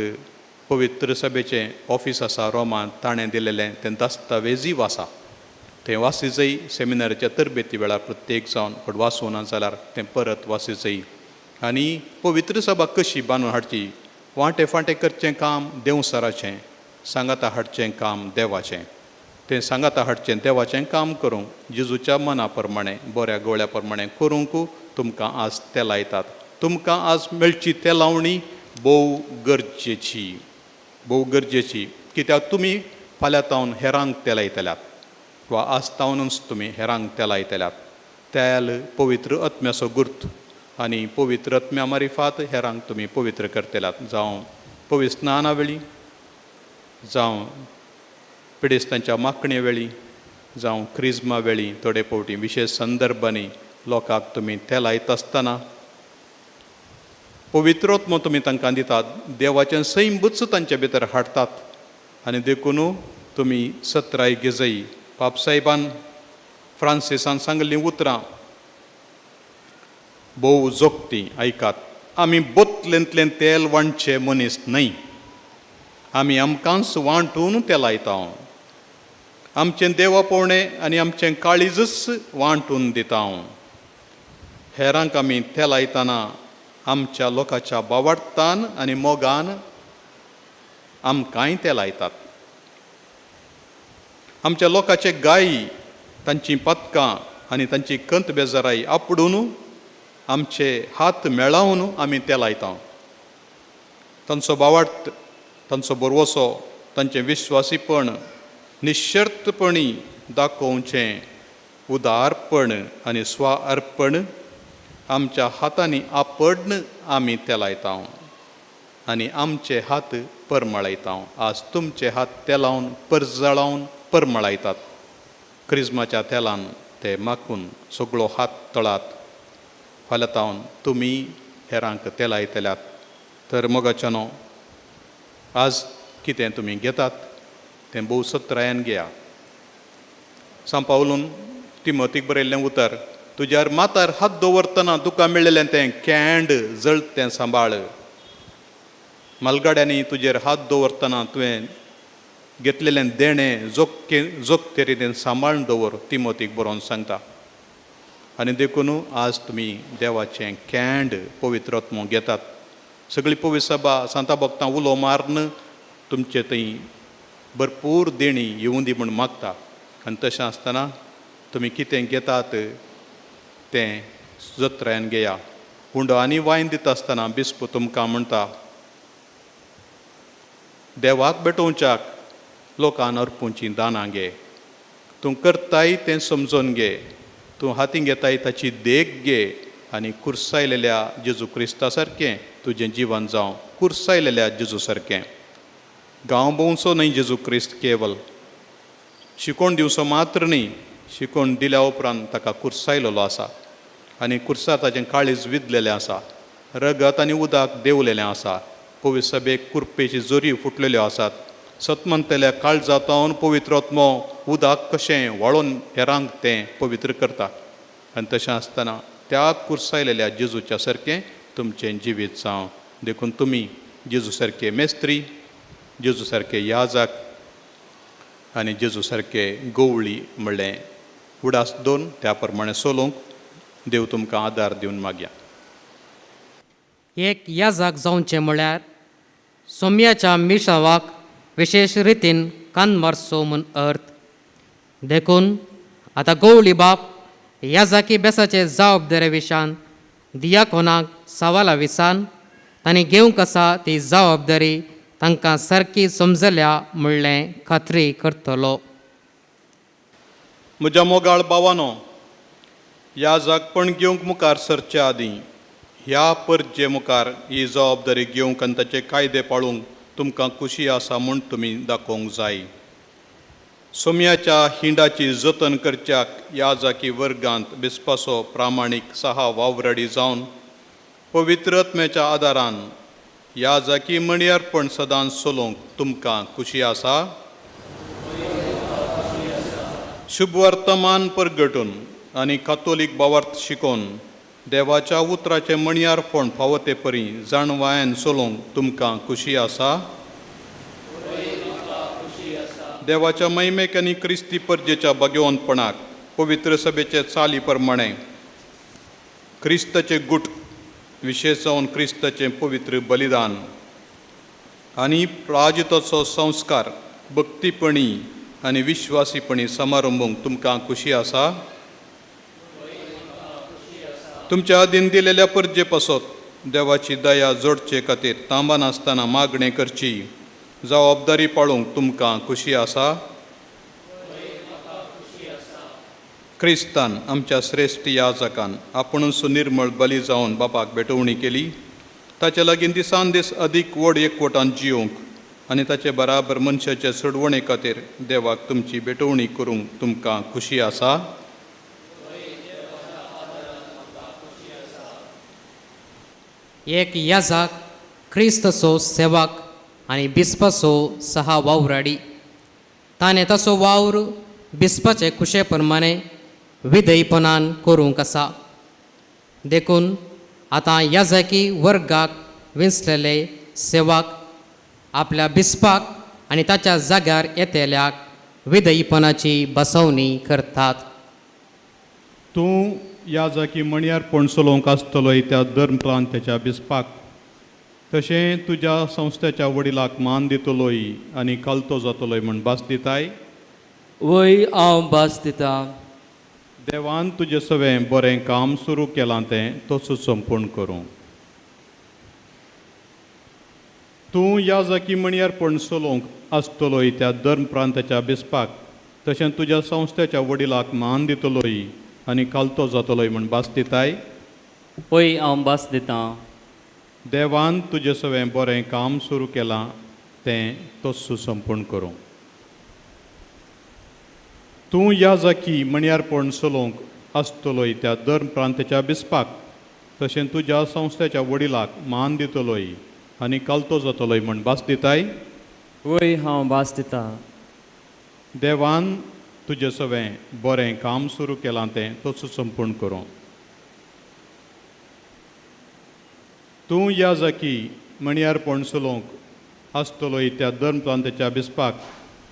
पवित्र सभेचें ऑफीस आसा रोमांत, ताणें दिलेलें तें दस्तावेजीव आसा. तें वासीजय सेमिनाराच्या तरबेती वेळार प्रत्येक जावन पण वाचूना जाल्यार तें परत वासीजय. आनी पवित्र सभा कशी बांदून हाडची, वांटे फांटे करचें काम देंवसराचें, सांगाता हाडचें काम देवाचें. तें सांगाता हाडचें देवाचें काम करूंक जेजूच्या मना प्रमाणे बऱ्या गोळ्या प्रमाणे करूंक तुमकां आज तेलायतात. तुमकां आज मेळची तेलावणी भोव गरजेची, भोव गरजेची. कित्याक तुमी फाल्यां तावन हेरांक तेलायतल्यात वा आज तावनूच तुमी हेरांक तेलायतल्यात. तेल पवित्र आत्म्याचो गुर्त आनी पवित्र आत्म्या मारिफात हेरांक तुमी पवित्र करतल्यात. जावं पवित्र स्नाना वेळी, जावं पिडेस्तांच्या मागणे वेळी, जावं क्रिज्मा वेळी, थोडे फावटी विशेश संदर्भांनी लोकांक तुमी तेलायत आसतना पवित्रोत्मो तुमी तांकां दितात, देवाचें सैंबूच तांचे भितर हाडटात. आनी देखून तुमी सत्राय घेजय. पापसाहेबान फ्रांसिसान सांगल्लीं उतरां भोव जोगती आयकात. आमी बोतलेंतलें तेल वांटचे मनीस न्हय, आमी आमकांच वांटून तेलायता. आमचें देवा पोवणें आनी आमचें काळीजच वांटून दिता. हेरांक आमी तेलायतना आमच्या लोकांच्या बावाडतान आनी मोगान आमकांय तेलायतात. आमच्या लोकांचे गायी, तांचीं पदकां आनी तांची कंत बेजाराय आपडून आमचे हात मेळावन आमी तेलायता. तांचो बावार्थ, तांचो बरवसो, तांचें विश्वासीपण निशर्तपणी दाखोवचें उदारपण आनी स्व अर्पण आमच्या हातांनी आपडन आमी तेलायता आनी आमचे हात परमळायता. आज तुमचे हात तेलावन परजळावन परमळायतात. क्रिज्माच्या तेलान ते माखून सगळो हात तळात. फाल्यां तावन तुमी हेरांक तेलायतल्यात. तर मोगाच्यानो आज कितें तुमी घेतात तें भोव सत्रायन घेया. सांपावलून तिमोतीक बरयल्लें उतर, तुज्यार मातार हात दवरतना तुका मेळिल्लें तें कँड जळत तें सांबाळ. मालगाड्यांनी तुजेर हात दवरतना तुवें घेतलेलें देणें जोगके जोगते रितीन सांबाळून दवर, तिमोतीक बरोवन सांगता. आनी देखून आज तुमी देवाचें कँड पवित्रत्म घेतात. सगळी पवित्र सभा सांता भक्तां उलो मारून तुमचे थंय भरपूर देणी येवूं दी म्हूण मागता. आनी तशें आसतना तुमी कितें घेतात तें जत्रायन घेया. उंडो आनी वायन दिता आसतना बिस्प तुमकां म्हणटा, देवाक भेटोवच्याक लोकान अर्पूंचीं दानां घे. तूं करताय तें समजून घे, तूं हातीं घेताय ताची देख घे आनी कुर्सायलेल्या जेजू क्रिस्ता सारकें तुजें जिवन जावं, कुर्सायलेल्या जेजू सारकें. गांव भोंवचो न्हय जेजू क्रिस्त केवल शिकोवन दिवचो मात्र न्हय, शिकोवन दिल्या उपरांत ताका कुर्सायलेलो आसा आनी कुर्सार ताचें काळीज विदलेलें आसा, रगत आनी उदक देंवलेलें आसा. पवित्र सभेक कुर्पेची जोरी फुटलेल्यो आसात. सतमंतल्या काळजातावन पवित्र आत्मो उदक कशें व्हाळोवन हेरांक तें पवित्र करता. आनी तशें आसतना त्या कुर्सायलेल्या जेजूच्या सारकें तुमचें जिवीत जावं. देखून तुमी जेजू सारके मेस्त्री, जेजू सारके याजक आनी जेजू सारके गवळी म्हणलें उडास दोन त्या प्रमाणे चलोवंक देव तुमकां आदार दिवन मागया. एक याजक जावचें म्हळ्यार सोम्याच्या मिशावाक विशेश रितीन कान मारचो म्हूण अर्थ. देखून आतां गवळी बाप याजाकी बेसाचे जबाबदारे विशान दियाकोनाक सवाला विसान तांणी घेवंक आसा ती जबाबदारी तांकां सारकी समजल्या म्हणलें खात्री करतलो. म्हज्या मोगाळ भावानो, याजकपण घेवंक मुखार सरचे आदीं ह्या परजे मुखार ही जबाबदारी घेवंक आनी ताचे कायदे पाळूंक तुमकां खुशी आसा म्हूण तुमी दाखोवंक जाय. सोम्याच्या हिंडाची जतन करच्याक याजकी वर्गांत बिस्पाचो प्रामाणीक सहा वावराडी जावन पवित्र आत्म्याच्या आदारान याजकी म्हणयारपण सदांच चलोवंक तुमकां खुशी आसा. शुभ वर्तमान परगटून आनी कातोलीक भावार्थ शिकोवन देवाच्या उतराचें म्हणयारपण फावो ते परी जाणवायन चलोवंक तुमकां खुशी आसा. देवाच्या महिमेक आनी क्रिस्ती परजेच्या भाग्यवंतपणाक पवित्र सभेचे चाली प्रमाणे क्रिस्ताचे गुट विशेश जावन क्रिस्ताचें पवित्र बलिदान आनी प्राजिताचो संस्कार भक्तीपणी आनी विश्वासीपणी समारंभूंक तुमकां खुशी आसा. तुमच्या अधीन दिलेल्या परजे पासत देवाची दया जोडचे खातीर तांबनासतना मागणें करची जबाबदारी पाळूंक तुमकां खुशी आसा. क्रिस्तान आमच्या श्रेश्ठ याजकान आपुणूच निर्मळ बली जावन बापाक भेटवणी केली. ताचे लागीं दिसान दीस अदीक व्हड एकवटान जियोवंक आनी ताचे बराबर मनशाचे सोडवणे खातीर देवाक तुमची भेटवणी करूंक तुमकां खुशी आसा. एक याजक क्रिस्तचो सेवक आनी बिस्पाचो सहा वावराडी. ताणें तसो वावर बिस्पाचे खुशे प्रमाणे विधयपणान करूंक आसा. देखून आतां याजकी वर्गाक विंचलेले सेवक आपल्या बिस्पाक आनी ताच्या जाग्यार येतल्याक विधयपणाची बसवणी करतात. तूं याजकी म्हणयारपण चलोवंक आसतलोय त्या धर्म प्रांताच्या बिस्पाक, तशें तुज्या संस्थेच्या वडिलाक मान दितलोय आनी कालतो जातलोय म्हूण भास दिताय. वय हांव भास दितां. देवान तुजें सवें बरें काम सुरू केलां तें तसो संपूर्ण करूं. तूं याजकी म्हणयारपण चलोवंक आसतलोय त्या धर्म प्रांताच्या बिस्पाक, तशें तुज्या संस्थेच्या वडिलाक मान दितलोय आनी कालतो जातलोय म्हूण भास दिताय. वय हांव भास दितां. देवान तुजें सवें बरें काम सुरू केलां तें तस्सू संपूर्ण करूं. तूं याजकी म्हणयारपण चलोवंक आसतलोय त्या धर्म प्रांताच्या बिस्पाक, तशें तुज्या संस्थेच्या वडिलाक मान दितलोय आनी कालतो जातलोय म्हूण भास दिताय. वय हांव भास दितां. देवान तुजें सवें बरें काम सुरू केलां तें तसो संपूर्ण करूं. तूं याजकी म्हणयारपण चलोवंक आसतलोय त्या धर्म प्रांताच्या बिस्पाक,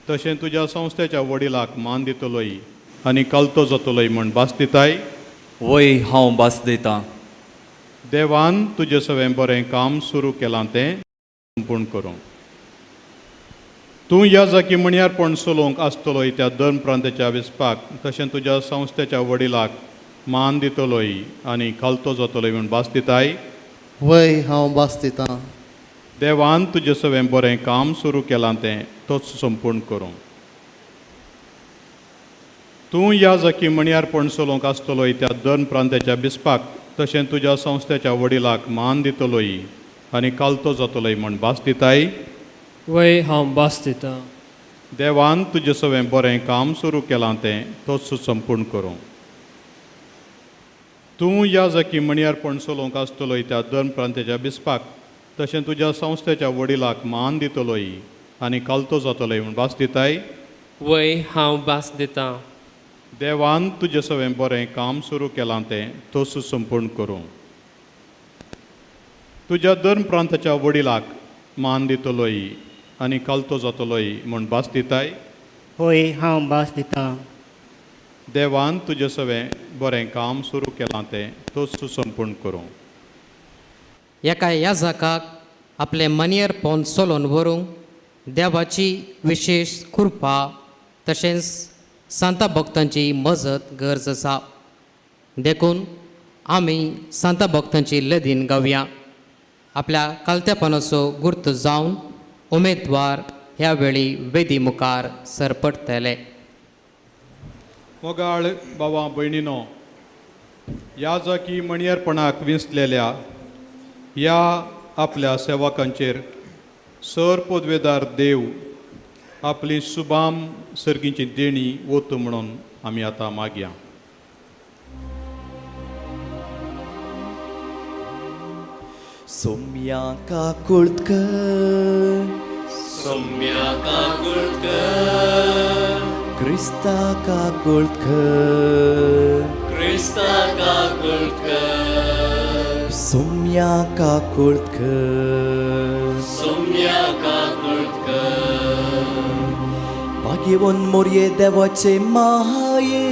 तशें तुज्या संस्थेच्या वडिलाक मान दितलोय आनी कालतो जातलोय म्हूण भास दिताय. वय हांव भास दितां. देवान तुजें सवें बरें काम सुरू केलां तें संपूर्ण करूं. तूं याजकी म्हणयारपण चलोवंक आसतलोय त्या धर्म प्रांताच्या बिस्पाक, तशें तुज्या संस्थेच्या वडिलाक मान दितलोय आनी कालतो जातलोय म्हूण भास दिताय. वय हांव भास दितां. देवान तुजें सगळें बरें काम सुरू केलां तें तोच संपूर्ण करूं. तूं ह्या जाकी मणयारपण चलोवंक आसतलोय त्या दोन प्रांताच्या बिस्पाक तशें तुज्या संस्थेच्या वडिलाक मान दितलोय आनी कालतो जातलोय म्हण भास दिताय. वय, हांव भास दितां. देवान तुजें सगळें बरें काम सुरू केलां तें तोच संपूर्ण करूं. तूं ह्या जाकी मणयारपण चलोवंक आसतलोय त्या दोन प्रांताच्या बिस्पाक तशें तुज्या संस्थेच्या वडिलाक मान दितलोय आनी कालतो जातलोय म्हूण भास दिताय. वय, हांव भास दितां. देवान तुजें सगळें बरें काम सुरू केलां तें तोच संपूर्ण करूं. तुज्या धर्म प्रांताच्या वडिलाक मान दितलोय आनी कालतो जातलोय म्हूण भास दिताय. हय, हांव भास दितां. देवान तुजें सगळें बरें काम सुरू केलां तें तोच संपूर्ण करूं. एका याजकाक आपलें मनियरपण चलोवन व्हरूंक देवाची विशेश कृपा तशेंच सांता भक्तांची मजत गरज आसा. देखून आमी सांता भक्तांची लदीन गावया. आपल्या कालतेपणाचो गुर्त जावन उमेदवार ह्या वेळी वेदी मुखार सरपटतले. मोगाळ बाबा भयणीनो, ह्या जाकी मणयरपणाक विंचलेल्या ह्या आपल्या सेवकांचेर सर पदवेदार देव आपली सुबाम सर्गीची देणी वतू म्हणून आमी आतां मागया. सोम्या काकुळकर, सोम्या काकुळकर, क्रिस्ता काकुळकर, क्रिस्ता काकुळकर, सोम्या काकुळकर, सोम्या काकुळकर, भाग्यवन मोरये देवाचे माये,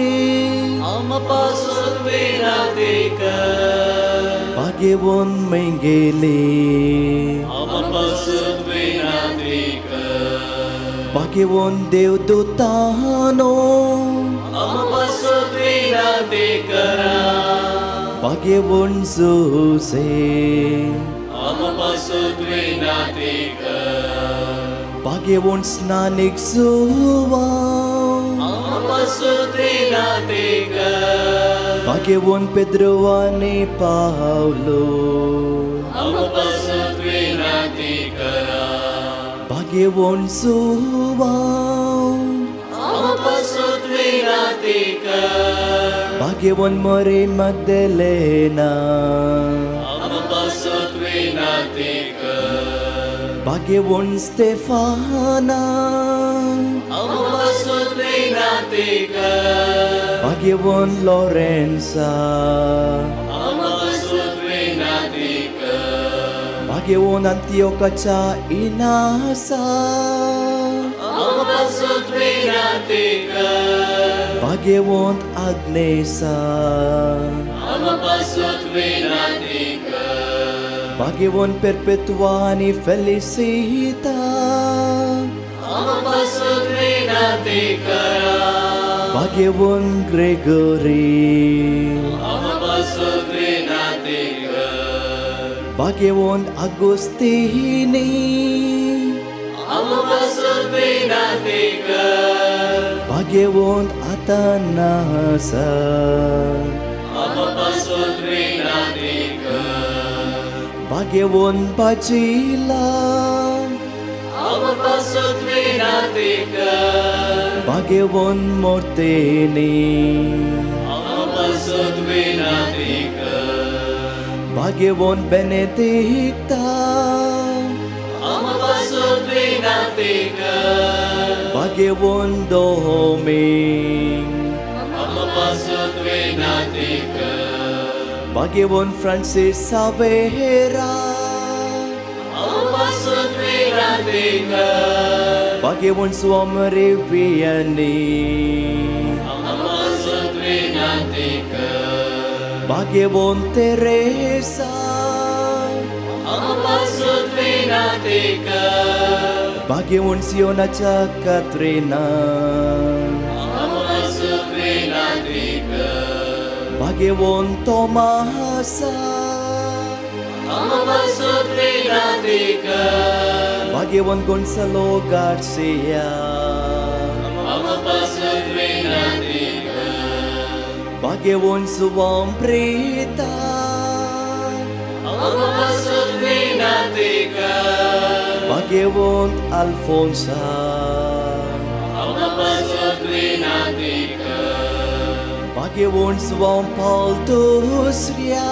आमपासून विनाती कर, भाग्यवन मेंगेले, आमपासून विनाती कर, भाग्यवन देवदूतानो, आमपासून विनाती करा, भाग्यवन जोसे, आमपासून विनाती कर, भाग्यवन स्नानीक जुवांव, आमपासून विनाती कर, भाग्यवन पेद्रो आनी पावलो, आमपासून विनाती करा, भाग्यवन जुवांव, आमपासून विनाती कर, भाग्यवन मरे मगदलेना, आमपासून विनाती कर, भाग्यवन स्टेफाना, आमपासून विनाती कर, भाग्यवन लॉरेन्सा, आमपासून विनाती कर, भाग्यवन अंतियोकाच्या इनासा, आमपासून विनाती कर, भाग्यवन आग्नेसा, आमपासून विनाती कर, भाग्यवन पेरपेत्वा आनी फेलिसिता, आमपासून विनाती करा, भाग्यवन ग्रेगोरी, आमपासून विनाती कर, भाग्यवन आगोस्तिनी, आमपासून विनाती कर, भाग्यवन आतानासा, आमपासून विनाती कर, भाग्यवन बाजिला, आमपासून विनाती कर, भाग्यवन मोर्तेनी, आमपासून विनाती कर, भाग्यवन बेनेदिक्ता, आमपासून विनाती कर, भाग्यवन दोमिंग, आमपासून विनाती कर, भाग्यवन फ्रांसीस सावेरा, आमपासून विनाती कर, भाग्यवन स्वामरे वियनी, आमपासून विनाती कर, भाग्यवन तेरेसा, आमपासून विनाती कर, भाग्यवन सियोनाच्या कात्रिना, आमपासून विनाती कर, भाग्यवन तोमासा, आमा पासत विनाती कर. भाग्यवंत गोन्सालो गार्सिया, आमा पासत विनाती कर. भाग्यवंत जुवांव प्रेता, आमा पासत विनाती कर. भाग्यवंत अल्फोन्सा, आमा पासत विनाती कर. भाग्यवंत जुवांव पावल दुसऱ्या,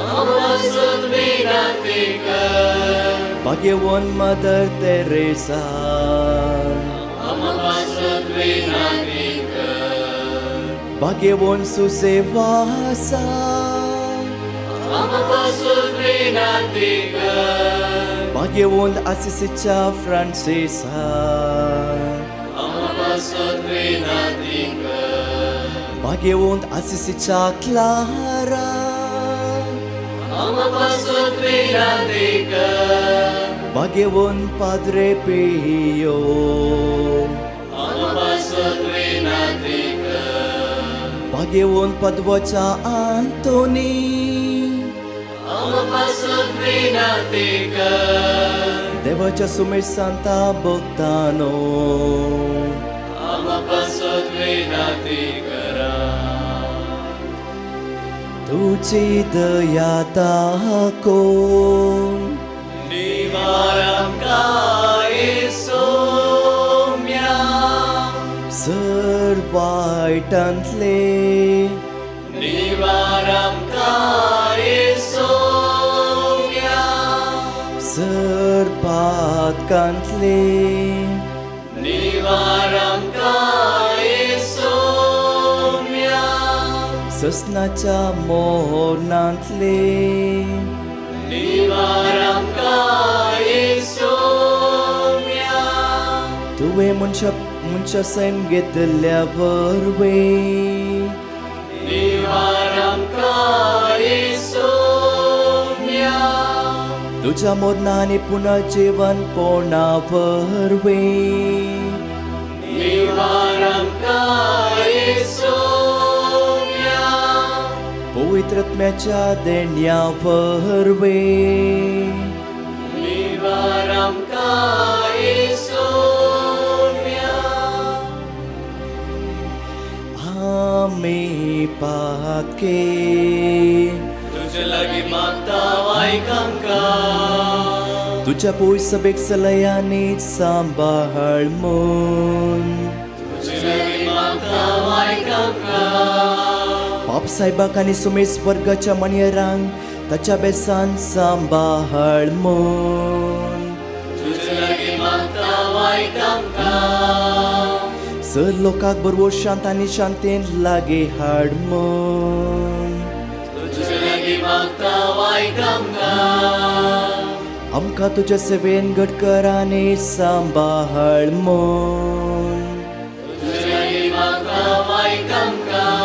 आमा पासत विनाती कर. भाग्यवंत मदर तेरेसा, आमा पासत विनाती कर. भाग्यवंत सुसेवासा, आमा पासत विनाती कर. भाग्यवंत आसिसीच्या फ्रांसिसा, आमा पासत विनाती कर. भाग्यवंत आसिसीच्या क्लारा, आमा पासत विनाती कर. भाग्यवंत पाद्रे पियो, आमा पासत विनाती कर. भाग्यवंत पदवाच्या आंतोनी, आमा पासत विनाती कर. देवाच्या सुमेर सांता भक्तानो, आमा पासत विनाती करा. तुझी दया दाखोवन निवार आमकां सोम्या, सर वायटांतले, निवार आमकां सोम्या, सर पातकांतले, निवार आमकां सोम्या, ससनाच्या मोरनांतले, निवार आमकां सोम्या, तुवें मनशा मनशा सैम घेतल्या वरवीं, निवार आमकां सोम्या, तुझ्या मोरनांनी पुनर्जीवनपणा वरवीं, निवार आमकां सोम्या, पवित्रत्म्याच्या देण्या वरवीं, निवार आमकां सोम्या. आमी पातके, तुजे लागीं मागता आयक आमकां. तुज्या पयस सभेक सलयांनी सांबाळ म्हूण, तुजे लागीं मागता आयक आमकां. पाप सायबाक आनी सुमेर वर्गाच्या मणयरांक ताच्या बेसान सांबाळ म्हूण, तुजे लागीं मागता आयक आमकां. सर लोकांक बरवो शांत आनी शांतीन लागीं हाड म्हूण, तुजे लागीं मागता आयक आमकां. आमकां तुज्या सेवेन घट कर आनी सांबाळ म्हूण, तुजे लागीं मागता आयक आमकां.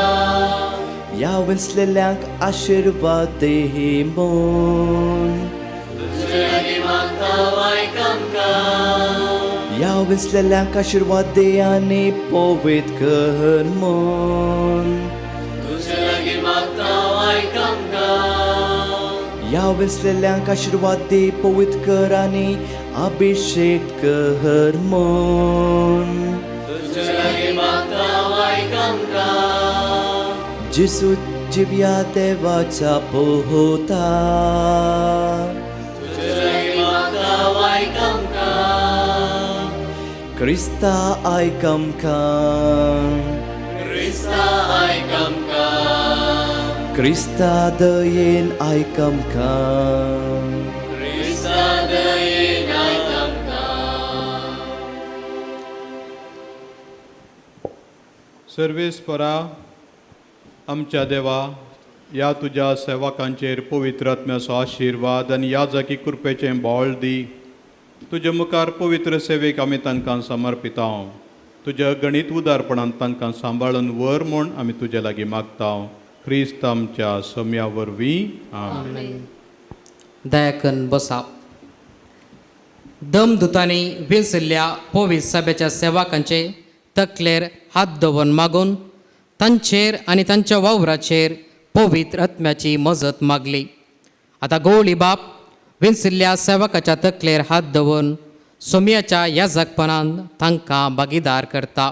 ह्या विंचलेल्यांक आशिर्वाद दी म्हूण, तुजे लागीं मागता आयक आमकां. ह्या विंचलेल्यांक आशिर्वाद दी आनी पवित्र कर म्हूण, तुजे लागीं मागता आयक आमकां. ह्या विंचलेल्यांक आशिर्वाद दी, पवित्र कर आनी अभिषेक कर म्हूण, तुजे लागीं मागता आयक आमकां. जेजू जिव्या देवाच्या पोता, तुजे लागीं मागता आयक आमकां. क्रिस्ता आयक आमकां. क्रिस्ता आयक आमकां. क्रिस्ता दयेन आयक आमकां. क्रिस्ता दयेन आयक आमकां. सर्वेस्परा आमच्या देवा, ह्या तुज्या सेवकांचेर पवित्र आत्म्याचो आशिर्वाद आनी ह्या जागी कृपेचें बळ दी. तुज्या मुखार पवित्र सेवेक आमी तांकां समर्पिता. तुज्या गणीत उदारपणान तांकां सांबाळून व्हर म्हूण आमी तुज्या लागीं मागता. क्रिस्त आमच्या सम्या वरवीं, आमेन. दयाकन बसा. दमदुतांनी वेंचल्ल्या पवित्र सभेच्या सेवकांचे तकलेर हात दवरून मागून तांचेर आनी तांच्या वावराचेर पवित्र आत्म्याची मजत मागली. आतां गवळी बाप विंचिल्ल्या सेवकाच्या तकलेर हात दवरून सोमयाच्या याजकपणान तांकां भागीदार करता.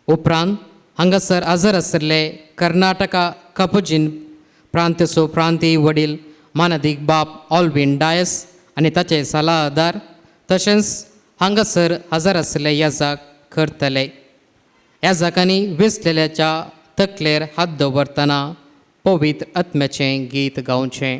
उपरांत हांगासर हजर आशिल्ले कर्नाटका कपुजीन प्रांताचो प्रांतीय वडील मानादीक बाप ऑल्विन डायस आनी ताचे सलाहदार तशेंच हांगासर हजर आशिल्ले याजक करतले. याजकांनी विसलेल्याच्या तकलेर हात दवरतना पवित्र आत्म्याचें गीत गावचें.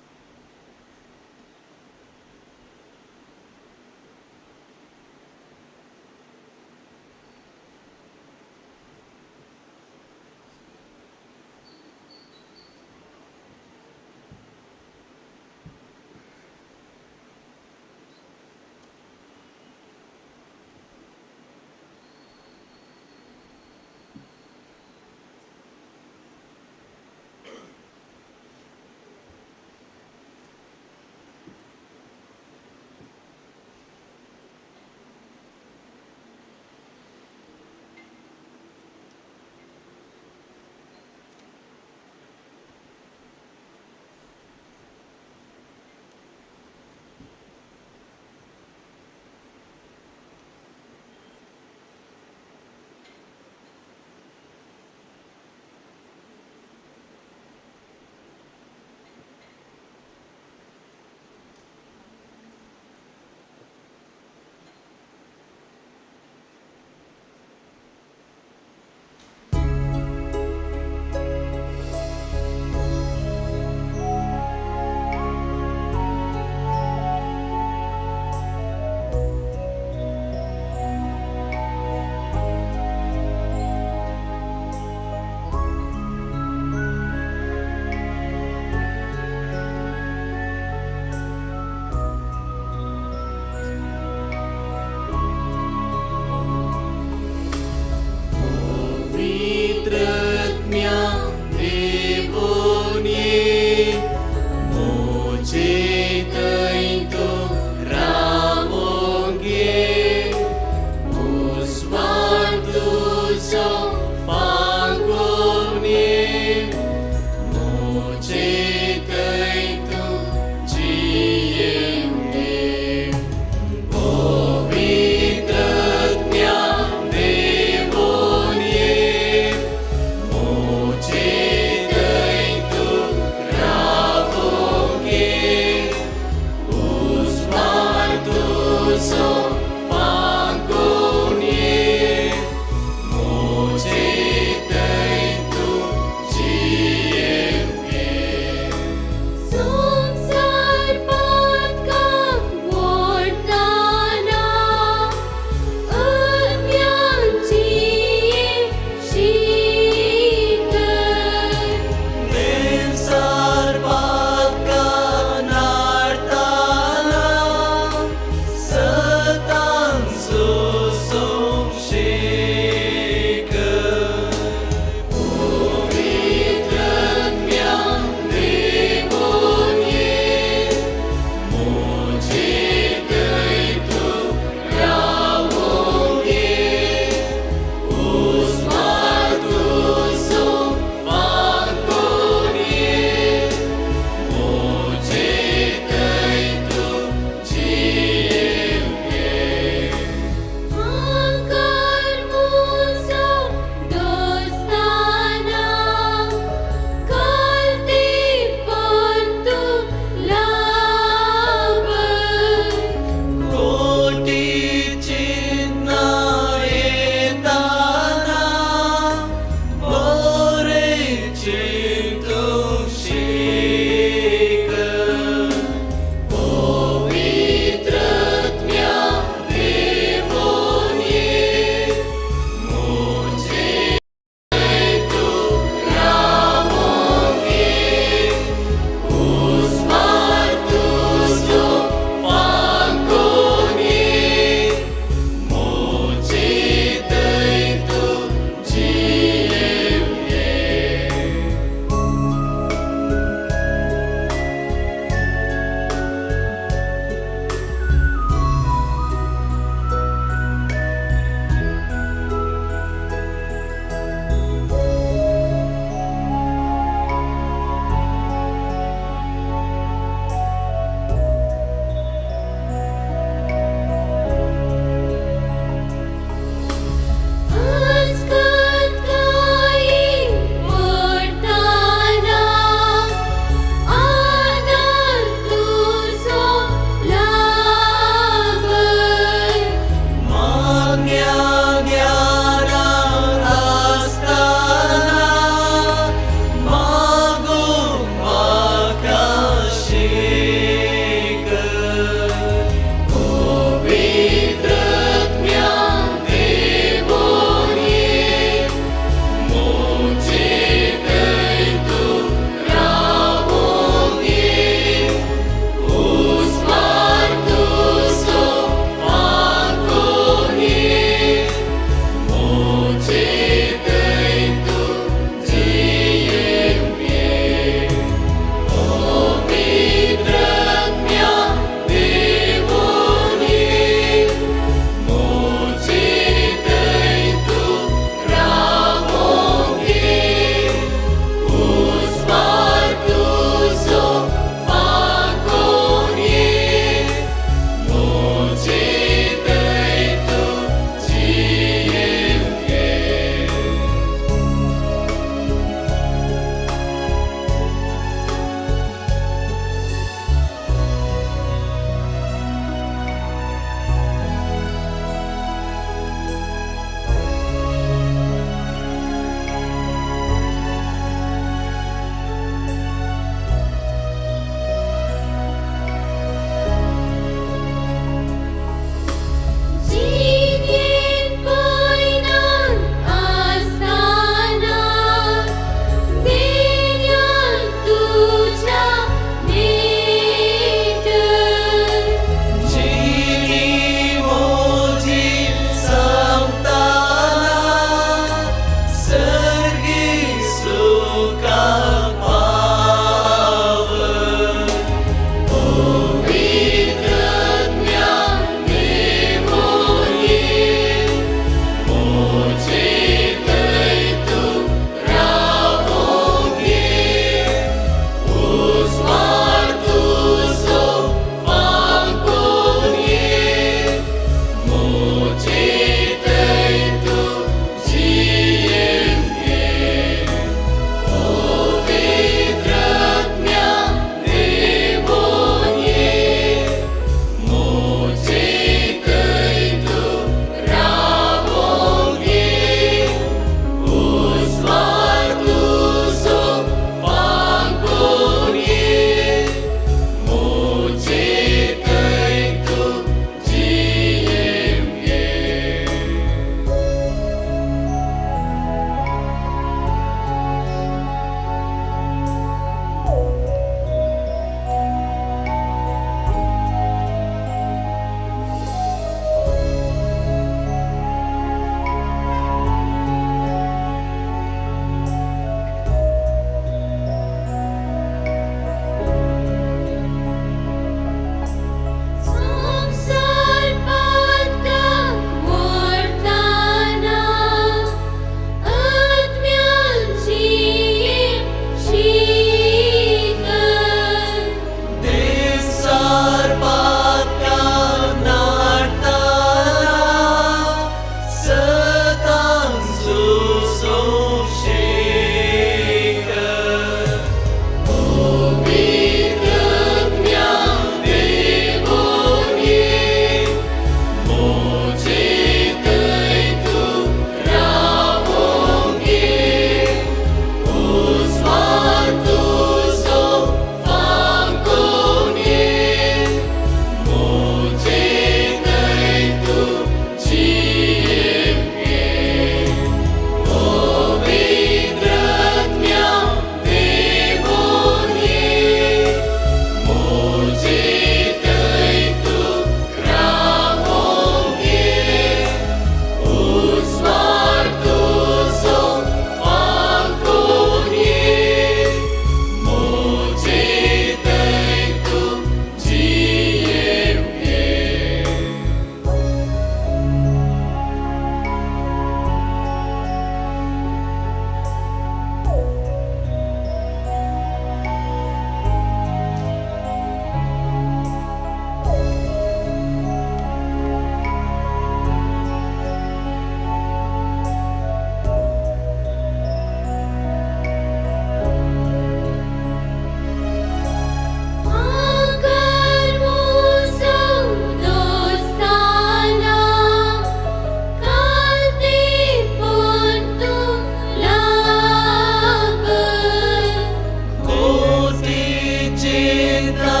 चिंता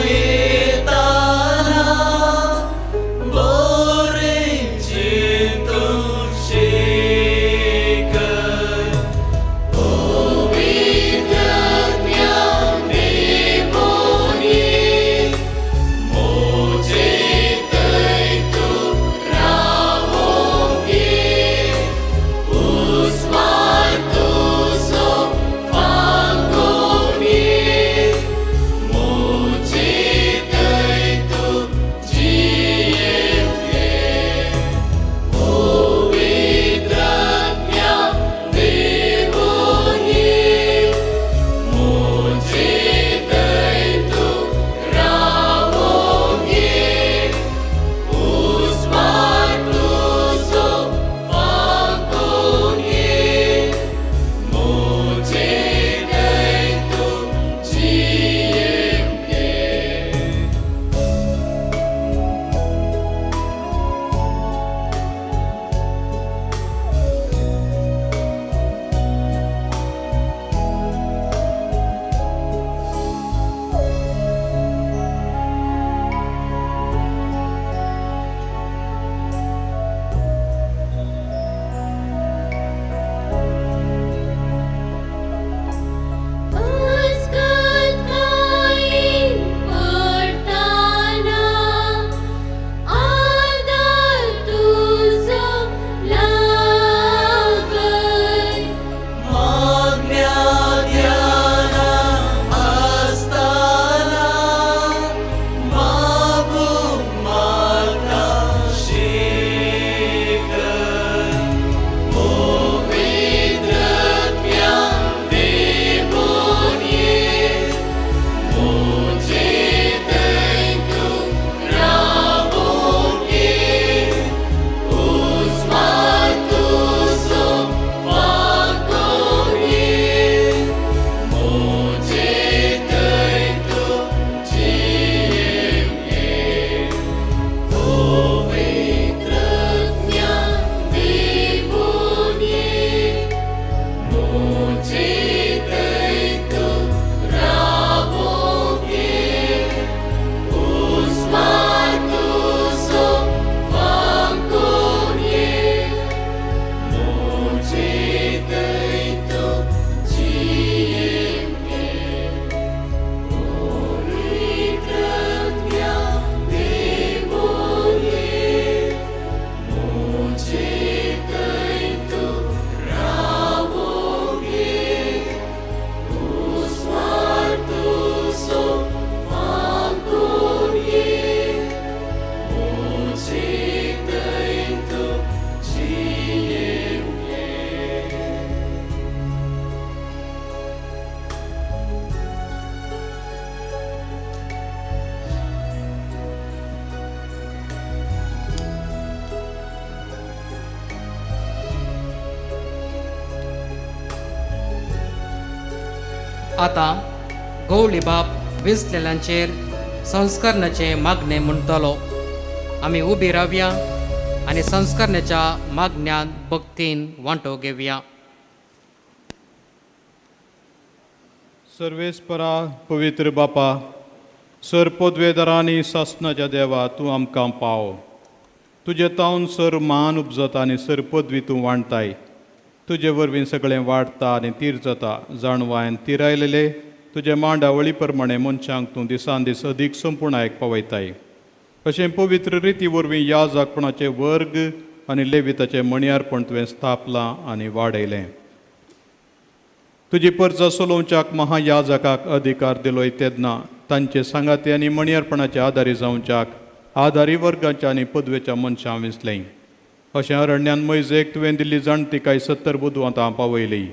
येताना बोरे चिंतूंक शिकय. पवित्रत्म्या देवोनी मोजे थंय तूं रावोंक ये, उस्वार तुजो फांकोन ये, मोजे थंय तूं जियेवंक ये. पवित्रत्म्या देवोनी मोजे थंय तूं रावोंक ये, उस्वार तुजो फांकोन ये, मोजे थंय तूं जियेवंक ये. अस्कतकायेन पडताना आदार तुजो लागय. मागण्या ध्याना आसताना मागूंक म्हाका शिकय. पवित्रत्म्या देवोनी मोजे थंय तूं रावोंक ये, उस्वार तुजो फांकोन ये, मोजे थंय तूं जियेवंक ये. पवित्रत्म्या देवोनी मोजे थंय तूं रावोंक ये, उस्वार तुजो फांकोन ये, मोजे थंय तूं जियेवंक ये. पवित्रत्म्या देवोनी मोजे थंय तूं रावोंक ये, उस्वार तुजो फांकोन ये, मोजे थंय तूं जियेवंक ये. आतां गवळी बाप विजलेल्यांचेर संस्करणाचें मागणें म्हणटलो. आमी उबी रावया आनी संस्करणाच्या मागण्यांत भक्तीन वांटो घेवया. सर्वेस्परा पवित्र बापा, सर पदवेदारांनी सासनाच्या देवा, तूं आमकां पाव. तुजे तावन सर मान उपजता आनी सर पदवी तूं वांटताय. तुजे वरवीं सगळें वाडटा आनी तीर जाता. जाणवायन तिरायलेले तुजे मांडावळी प्रमाणे मनशांक तूं दिसान दीस अदीक संपुर्णायक पावयताय. अशें पवित्र रिती वरवीं ह्या जागपणाचे वर्ग आनी लेविताचें मणयारपण तुवें स्थापलां आनी वाडयलें. तुजी परजा चलोवच्याक महायाजकाक अधिकार दिलोय तेन्ना तांचे सांगाती आनी मणयारपणाचे आदारी जावच्याक आदारी वर्गाच्या आनी पदवेच्या मनशां विसलें. अशें अरण्यान मैजेक तुवें दिल्ली जाणतिकाय 70 बुदवंतां पावयली.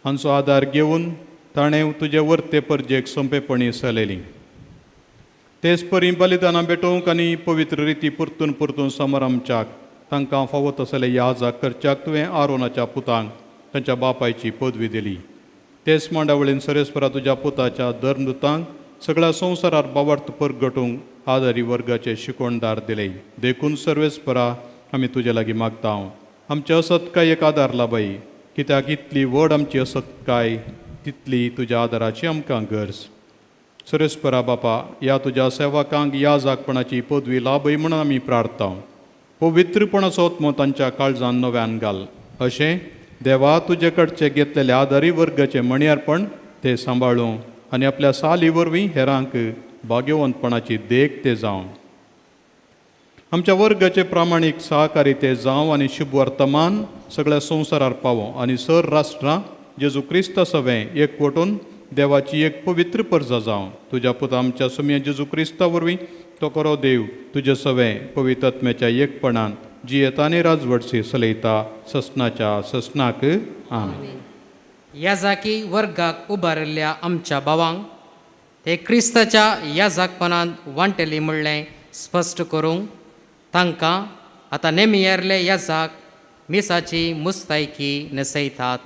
हांचो आदार घेवन ताणें तुजे वर्ते परजेक सोंपेपणी चलयली. तेच परी बलिदानां भेटोवंक आनी पवित्र रिती परतून परतून समारंभच्याक तांकां फावो तसले याजाक करच्याक तुवें आरोनाच्या पुतांक तांच्या बापायची पदवी दिली. तेच मांडावळीन सरेस्परा तुज्या पुताच्या धर्मदूतांक सगळ्या संवसारार बावार्थ परगटूंक आदारी वर्गाचे शिकोणदार दिले. देखून सर्वेस्परा आमी तुजे लागीं मागता, आमचे असतकाय एक आदार लाबाय, कित्याक इतली व्हड आमची असतकाय तितली तुज्या आदाराची आमकां गरज. सुरेशपरा बापा, ह्या तुज्या सेवकांक ह्या जागपणाची पदवी लाभय म्हणून आमी प्रार्थता. पवित्रपणाचो आत्मो तांच्या काळजान नव्यान घाल, अशें देवा तुजे कडचे घेतलेले आदारी वर्गाचें मणयारपण ते सांबाळूं आनी आपल्या साली वरवीं हेरांक भाग्यवंतपणाची देख ते जावं. आमच्या वर्गाचे प्रामाणीक सहकारी ते जावं आनी शुभ वर्तमान सगळ्या संवसारार पावों आनी सर राष्ट्रां जेजू क्रिस्त सवें एकवटून देवाची एक पवित्र परजा जावं. तुज्या पुता आमच्या सुमया जेजू क्रिस्ता वरवीं तो करो देव तुजे सवें पवित्रत्म्याच्या एकपणान जियेता आनी राजवटशी सलयता ससनाच्या ससनाक. आमेन. याजाकी वर्गाक उबारिल्ल्या आमच्या भावांक ते क्रिस्ताच्या याजाकपणांत वांटेली म्हणलें स्पश्ट करूंक तांकां आतां नेमियेरले याजाक मिसाची मुस्तायकी न्हेसयतात.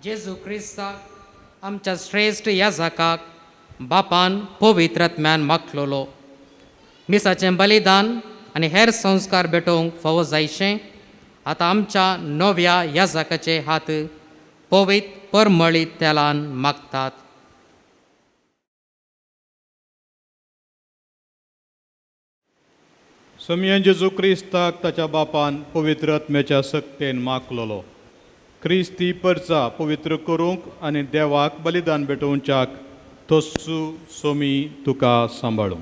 जेजू क्रिस्ताक आमच्या श्रेश्ठ याजाकाक बापान पवित्र आत्म्यान मागलोलो मिसाचें बलिदान आनी हेर संस्कार भेटोवंक फावो जायशें आतां आमच्या नव्या याजाकाचे हात पवित्र परमळीत तेलान मागतात. समया जेजू क्रिस्ताक ताच्या बापान पवित्र आत्म्याच्या सक्तेन मागलोलो क्रिस्ती परचा पवित्र करूंक आनी देवाक बलिदान भेटोवच्याक तस्सू सोमी तुका सांबाळूं.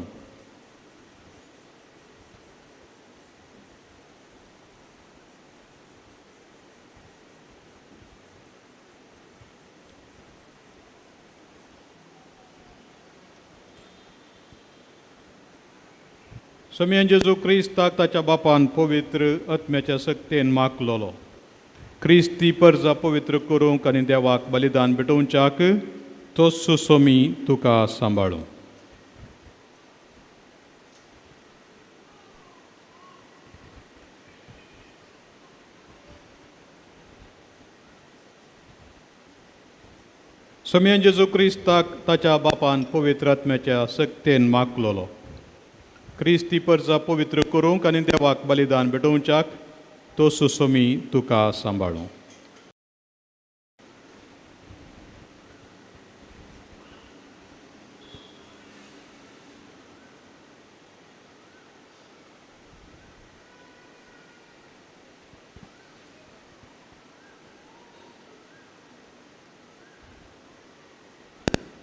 समयान जेजू क्रिस्ताक ताच्या बापान पवित्र आत्म्याच्या सक्तेन मागलोलो क्रिस्ती परजा पवित्र करूंक आनी देवाक बलिदान भेटोवच्याक तस्सू सोमी तुका सांबाळूं. समयान जेजू क्रिस्ताक ताच्या बापान पवित्र आत्म्याच्या सक्तेन मागलोलो क्रिस्ती परजा पवित्र करूंक आनी देवाक बलिदान भेटोवच्याक तो सुसोमी तुका सांबाळूं.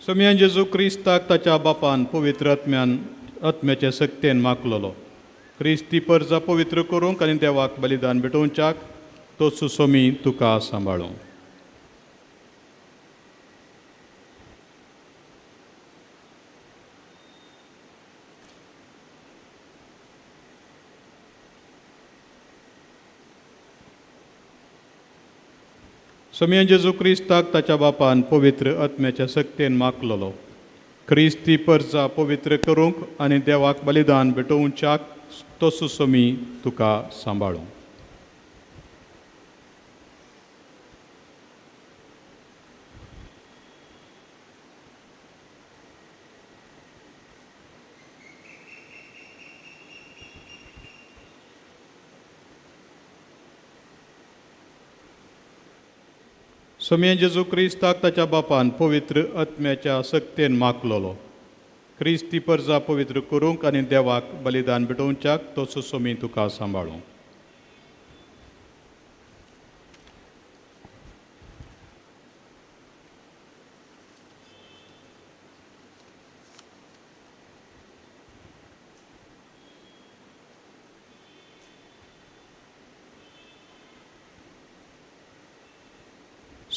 समयान जेजू क्रिस्ताक ताच्या बापान पवित्र आत्म्यान आत्म्याचे सक्तेन मागलोलो क्रिस्ती परजा पवित्र करूंक आनी देवाक बलिदान भेटोवच्याक तो सुसोमी तुका सांबाळूं. समयान जेजू क्रिस्ताक ताच्या बापान पवित्र आत्म्याच्या सक्तेन मागलोलो क्रिस्ती परजा पवित्र करूंक आनी देवाक बलिदान भेटोवच्याक तो सुसोमी तुका सांबाळूं. समयान जेजू क्रिस्ताक ताच्या बापान पवित्र आत्म्याच्या सक्तेन मागलोलो क्रिस्ती परजा पवित्र करूंक आनी देवाक बलिदान भेटोवच्याक तो सुसोमी तुका सांबाळूं.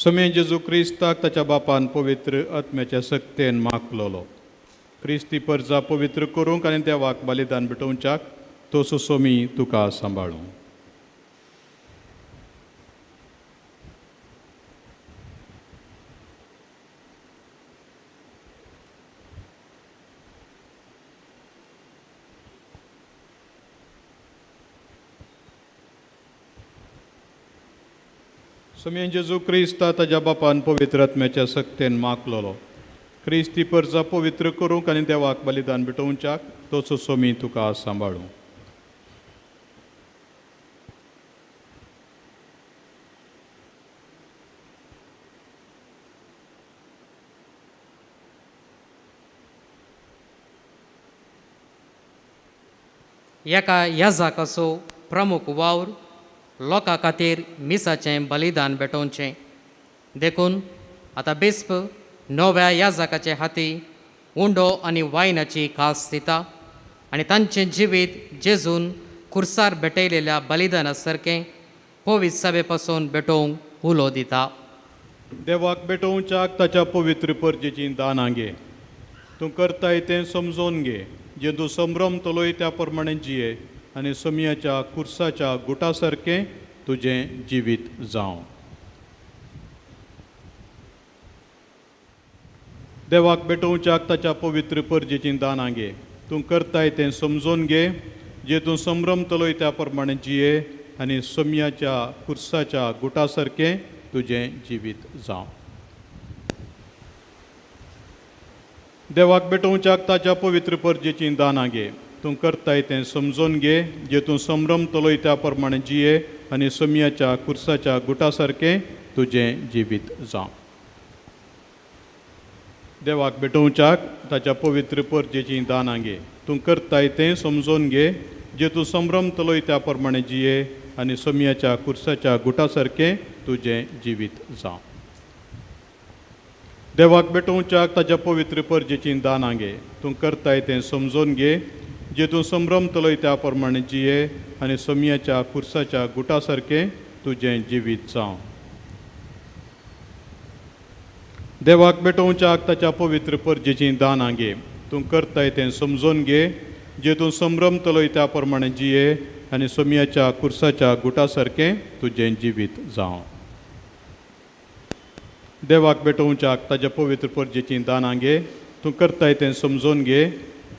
सोमे जेजू क्रिस्ताक ताच्या बापान पवित्र आत्म्याच्या सक्तेन मागलोलो क्रिस्ती परजा पवित्र करूंक आनी देवाक बलिदान भेटोवच्याक तसो सोमी तुका सांबाळूं. सोमयेन जेजू क्रिस्ता ताज्या बापान पवित्र आत्म्याच्या सक्तेन मागलोलो क्रिस्ती परजा पवित्र करूंक आनी देवाक बलिदान भेटोवच्याक तसो सोमी तुका सांबाळूं. एका याजाकाचो प्रमुख वावर लोकां खातीर मिसाचें बलिदान भेटोवचें. देखून आतां बिस्प नव्या याजकाचे हाती उंडो आनी वायनाची कास दिता आनी तांचें जिवीत जेजून खुर्सार भेटयलेल्या बलिदाना सारकें पवित्र सभे पासून भेटोवंक उलो दिता. देवाक भेटोवच्याक ताच्या पवित्र परजेचीं दानां घे. तूं करताय तें समजोवन घे. जें तूं संभ्रमतलोय त्या प्रमाणें जिये आनी सोमयाच्या कुर्साच्या गुटा सारकें तुजें जिवीत जावं. देवाक भेटोवच्याक ताच्या पवित्र परजेचीं दानां घे. तूं करताय तें समजोवन घे. जें तूं संभ्रमतलोय त्या प्रमाणें जिये आनी सोमयाच्या कुर्साच्या गुटा सारकें तुजें जिवीत जावं. देवाक भेटोवच्याक ताच्या पवित्र परजेचीं दानां घे. तूं करताय तें समजोवन घे. जें तूं संभ्रमतलोय त्या प्रमाणें जिये आनी सोमयाच्या कुर्साच्या गुटा सारकें तुजें जिवीत जावं. देवाक भेटोवच्याक ताच्या पवित्र परजेचीं दानां घे. तूं करताय तें समजोवन घे. जें तूं संभ्रमतलोय त्या प्रमाणें जिये आनी सोमयाच्या कुर्साच्या गुटा सारकें तुजें जिवीत जावं. देवाक भेटोवच्याक ताच्या पवित्र परजेचीं दानां घे. तूं करताय तें समजोवन घे. जें तूं संभ्रमतलोय त्या प्रमाणें जिये आनी सोमयाच्या कुर्साच्या गुटा सारकें तुजें जिवीत जावं. देवाक भेटोवच्याक ताच्या पवित्र परजेचीं दानां घे. तूं करताय तें समजोवन घे. जें तूं संभ्रमतलोय त्या प्रमाणें जिये आनी सोमयाच्या कुर्साच्या गुटा सारकें तुजें जिवीत जावं. देवाक भेटोवच्याक ताच्या पवित्र परजेचीं दानां घे. तूं करताय तें समजोवन घे.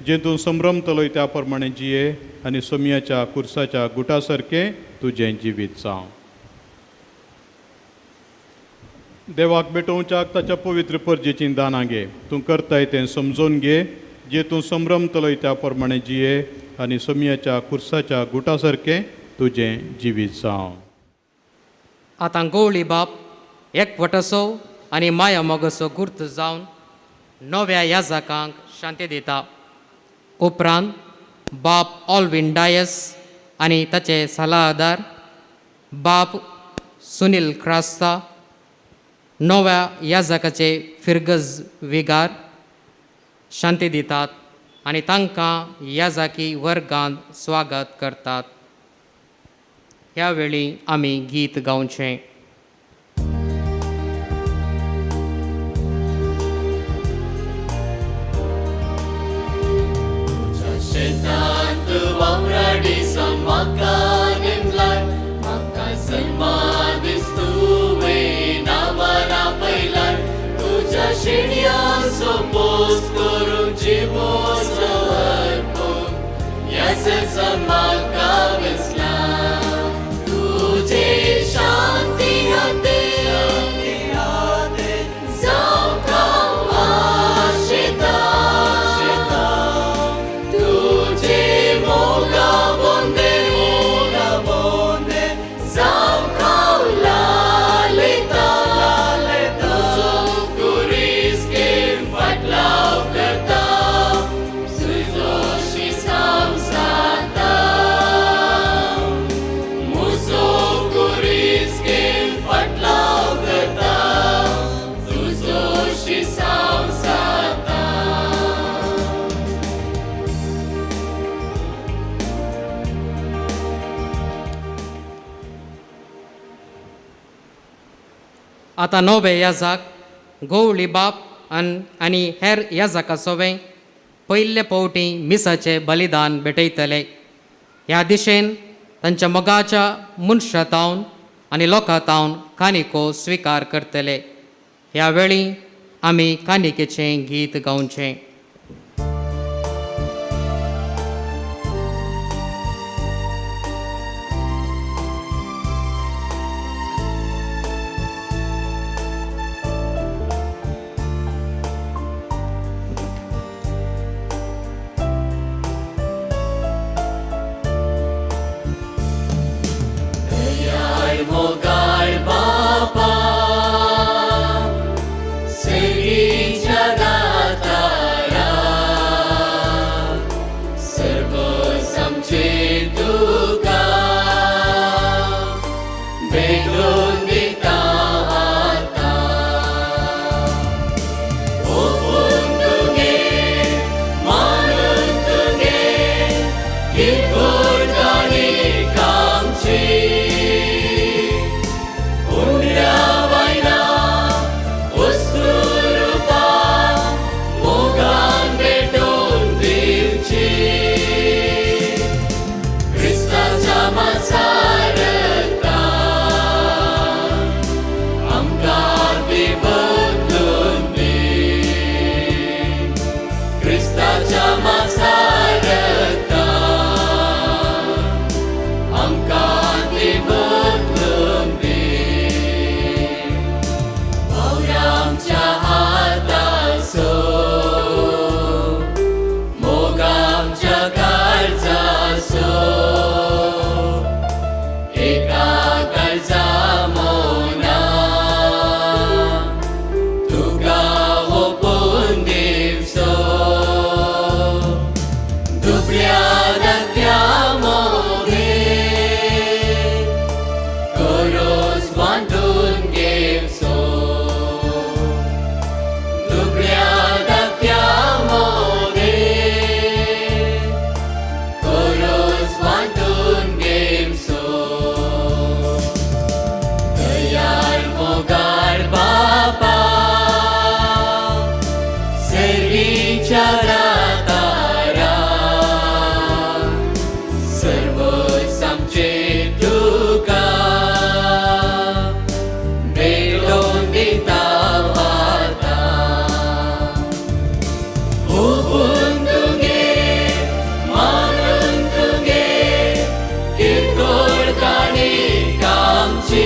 जें तूं संभ्रमतलोय त्या प्रमाणें जिये आनी सोमयाच्या कुर्साच्या गुटा सारकें तुजें जिवीत जावं. देवाक भेटोवच्याक ताच्या पवित्र परजेचीं दानां घे. तूं करताय तें समजोवन घे. जें तूं संभ्रमतलोय त्या प्रमाणें जिये आनी सोमयाच्या कुर्साच्या गुटा सारकें तुजें जिवीत जावं. आतां गवळी बाप एकवटाचो आनी माया मोगाचो गुर्त जावन नव्या याजकांक शांती दिता. उपरांत बाप ऑलविन डायस आनी ताचे सलाहदार बाप सुनील क्रास्ता नव्या याजकाचे फिरगज विगार शांती दितात आनी तांकां याजकी वर्गांत स्वागत करतात. ह्या वेळी आमी गीत गावचें. शेतांत वावराडी सावन म्हाका नेमलाय, म्हाका सन्मान दीस तुवें नांवान आपयलाय. तुज्या शेणयाचो पोस करूंक जिवो अर्पूंक ह्या संवसार म्हाका वेंचला. तुजे शांती खातीर जावंक हांव आशेतां. आतां नवे याजाक गोवळी बाप आनी हेर याजका सोवें पयले पावटी मिसाचें बलिदान भेटयतले. ह्या दिशेन तांच्या मोगाच्या मनशां तावन आनी लोकां तावन कानिको स्विकार करतले. ह्या वेळी आमी कानिकेचें गीत गावचें. मोगाळ बापा सर्गीच्या दातारा सर्व आमचे तुका भेटोवन दिता आतां ओपून तुगे मानून तुगे किरकोळ काणीक आमची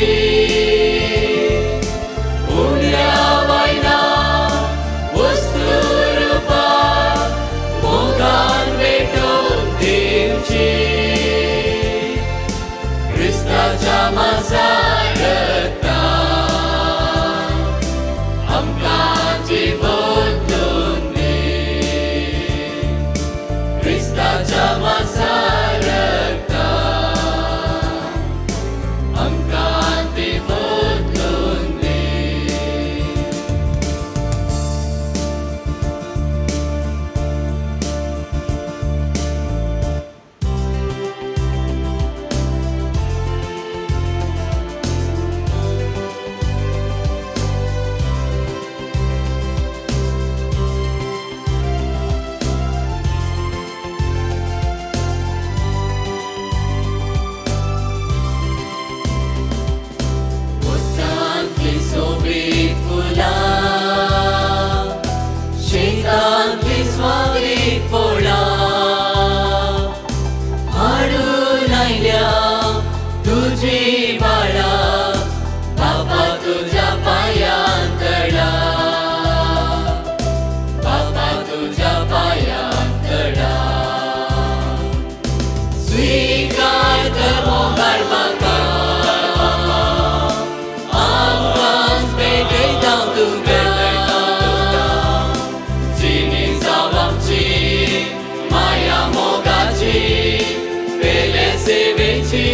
सेवेची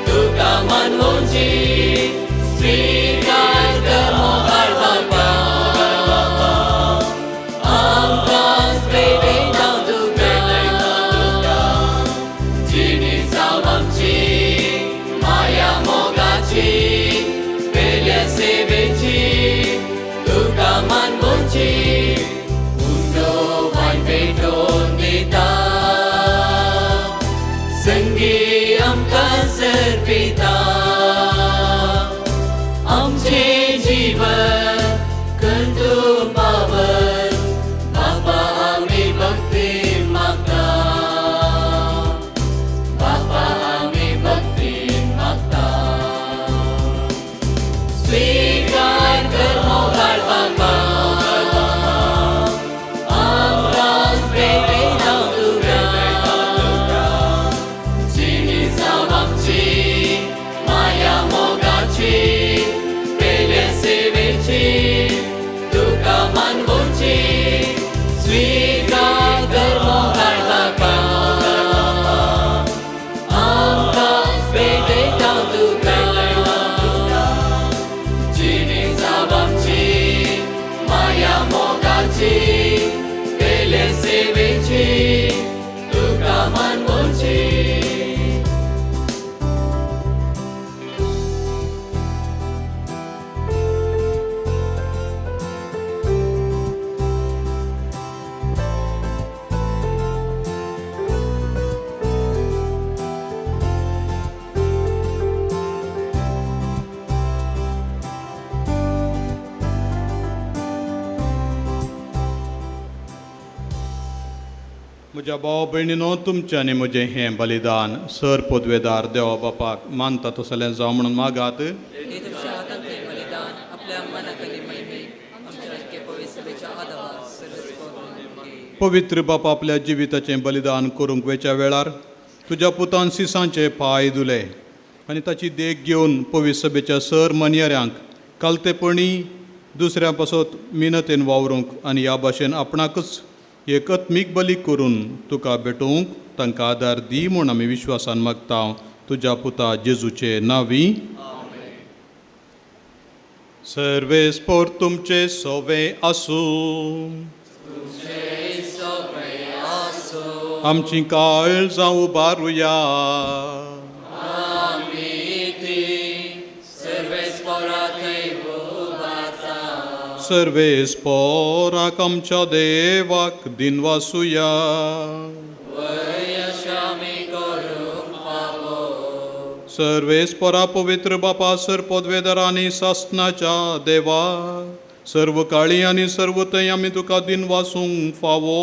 तुका मानवची स्वीकार. स्वीकार कर मोगाळ बापा, आमकां भेटयता तुका. जिणेसांव आमची माया मोगाची, पेले सेवेची, तुका मानवची. स्वीकार कर मोगाळ बापा, आमकां भेटयता तुका. जिणेसांव आमची माया मोगाची, पेले सेवेची, तुका मानवची. म्हज्या भाव भयणीनो, तुमचें आनी म्हजें हें बलिदान सर पदवेदार देवा बापाक मानता तसलें जावं म्हणून मागात. हे तुमच्या हातांतले बलिदान आपल्या मनाक आनी महिमेक, आमच्या आजके पवित्र सभेच्या आदावाक सर्वस्व. पवित्र बापा, आपल्या जिविताचें बलिदान करूंक वेच्या वेळार तुज्या पुतान सिसांचे पांय धुले आनी ताची देख घेवन पवित्र सभेच्या सर मनयऱ्यांक कालतेपणी दुसऱ्या पासत मिनतेन वावरूंक आनी ह्या भाशेन आपणाकच एक आत्मीक बली करून तुका भेटोवंक तांकां आदार दी म्हूण आमी विश्वासान मागता, तुज्या पुता जेजूचे नांवी. सर्वेस्पोर तुमचे सोवे आसूं. आमची काळजां उबारुया. सर्वेस्पोराक आमच्या देवाक दिनवासुया. सर्वेस्पोरा पवित्र बापा, सर पदवेदार आनी सासनाच्या देवा, सर्व काळी आनी सर्व थंय आमी तुका दिनवासूंक फावो.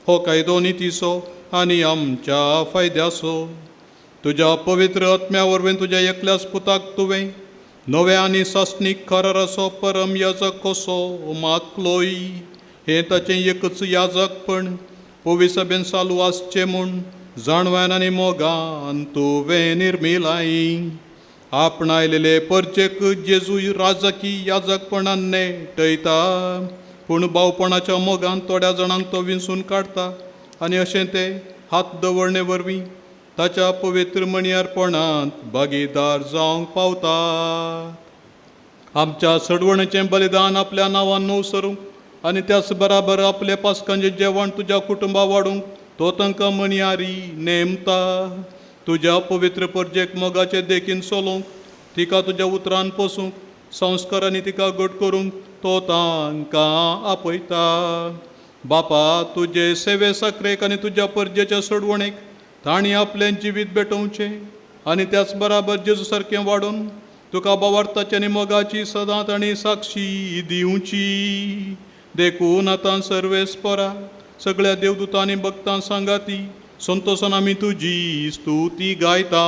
हो कायदो नितीचो आनी आमच्या फायद्याचो. तुज्या पवित्र आत्म्या वरवीं तुज्या एकल्याच पुताक तुवें नव्या आनी सासणीक कराराचो परम याजक कसो मातलोय. हें ताचें एकच याजकपण पवित्र सभेन चालू आसचें म्हूण जाणवायन आनी मोगान तुवें निर्मिलाय. आपणायलेले परचेक जेजू राजकी याजकपणान नेटयता, पूण भावपणाच्या मोगान थोड्या जाणांक तो विंचून काडटा आनी अशें ते हात दवरणे वरवीं ताच्या पवित्र मणयारपणांत भागीदार जावंक पावतात. आमच्या सडवणेचें बलिदान आपल्या नांवान नवसरूंक आनी त्याच बराबर आपले पासकांचें जेवण तुज्या कुटुंबा वाडूंक तो तांकां मणयारी नेमता. तुज्या पवित्र परजेक मोगाचे देखीन चलोवंक, तिका तुज्या उतरान पोसूंक, संस्कारांनी तिका घट करूंक तो तांकां आपयता. बापा, तुजे सेवे साकरेक आनी तुज्या परजेच्या सोडवणेक तांणी आपलें जिवीत भेटोवचें आनी त्याच बराबर जेजू सारकें वाडोवन तुका बावार्थाची आनी मोगाची सदां तांणी साक्षी दिवची. देखून आतां सर्वेस्परा सगळ्या देवदूतांनी भक्तां सांगाती संतोसान आमी तुजी स्तुती गायता.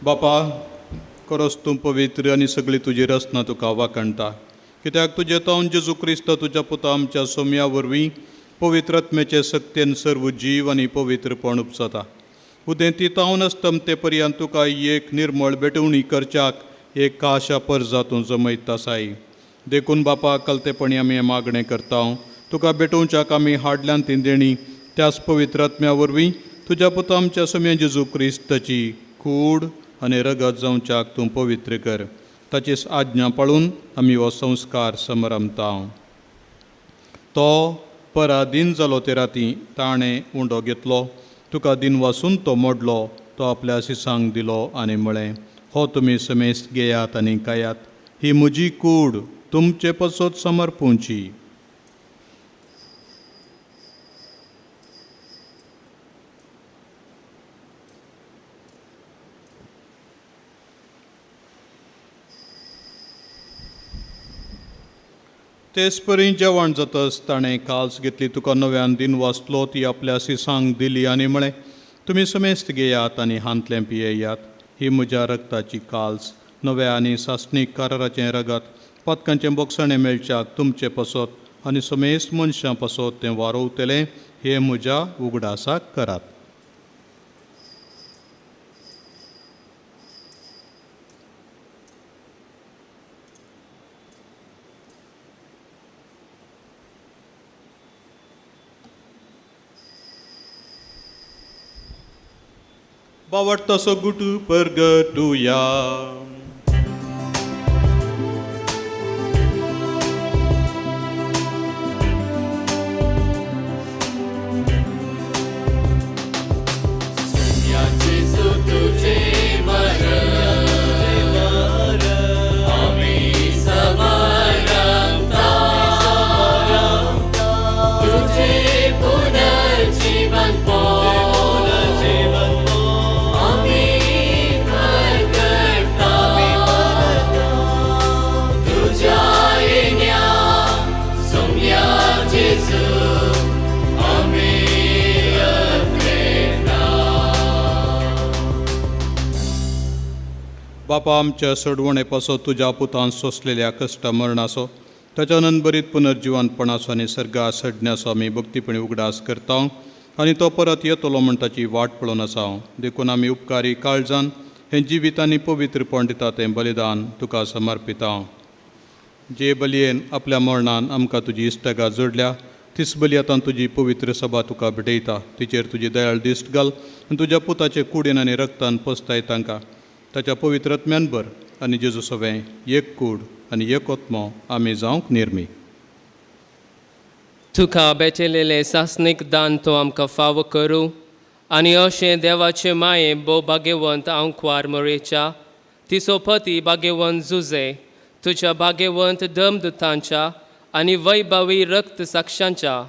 बापा, खरोच तूं पवित्र आनी सगळी तुजी रचना तुका वाखणटा, कित्याक तुजे तावन जेजू क्रिस्त तुज्या पुता आमच्या सोम्या वरवीं पवित्र आत्म्याचे सक्तेन सर्व जीव आनी पवित्रपण उपजता. उदेंती तावन अस्तमते पर्यंत तुका एक निर्मळ भेटवणी करच्याक एक काशा परजा तूं जमयत आसाय. देखून बापा कलतेपणी आमी हें मागणें करता. तुका भेटोवच्याक आमी हाडल्यान ती देणी त्याच पवित्र आत्म्या वरवीं तुज्या पुता आमच्या सोम्या जेजू क्रिस्ताची कूड आनी रगत जावच्याक तूं पवित्र कर. ताची आज्ञा पाळून आमी हो संस्कार समरमता. तो पराधीन जालो ते राती ताणें उंडो घेतलो, तुका दिन वासून तो मोडलो, तो आपल्या शिसांक दिलो आनी म्हळें, हो तुमी समेस्त घेयात आनी खायात, ही म्हजी कूड तुमचे पसत समर्पूंची. तेच परी जेवण जातच ताणें काल्स घेतली, तुका नव्यान दिन वाचलो, ती आपल्या शिसांक दिली आनी म्हळें, तुमी समेस्त घेयात आनी हांतलें पियेयात, ही म्हज्या रक्ताची काल्स, नव्या आनी सासणीक कराराचें रगत, पातकांचें बोगसणें मेळच्याक तुमचे पसत आनी समेस्त मनशां पसत तें वारोवतलें, हें म्हज्या उगडासाक करात. बावडतासो गुटू परगटुया. बापा आमच्या सोडवणे पासो तुज्या पुतान सोंसलेल्या कश्ट मरणाचो ताच्या नंदबरीत पुनर्जिवनपणाचो आनी सर्गा सडण्याचो आमी भक्तीपणी उगडास करता आनी तो परत येतलो म्हण ताची वाट पळोवन आसा. देखून आमी उपकारी काळजान हें जिवीत आनी पवित्रपण दिता तें बलिदान तुका समर्पिता. जे बलयेन आपल्या मरणान आमकां तुजी इश्टगात जोडल्या तीच बली आतां तुजी पवित्र सभा तुका भेटयता. तिचेर तुजी दयाळ दिश्ट घाल आनी तुज्या पुताचे कुडीन आनी रक्तान पसताय तांकां ताच्या पवित्र आत्म्यान भर आनी जेजू सवें एक कूड आनी एक आत्मो आमी जावंक निर्मी. तुका बेचेलेले सासणीक दान तो आमकां फावो करूं आनी अशें देवाचे माये भोव भाग्यवंत आंकवार मरेच्या तिचो पती भाग्यवंत जुजे तुज्या भाग्यवंत धर्मदुतांच्या आनी वैभवी रक्त साक्षांच्या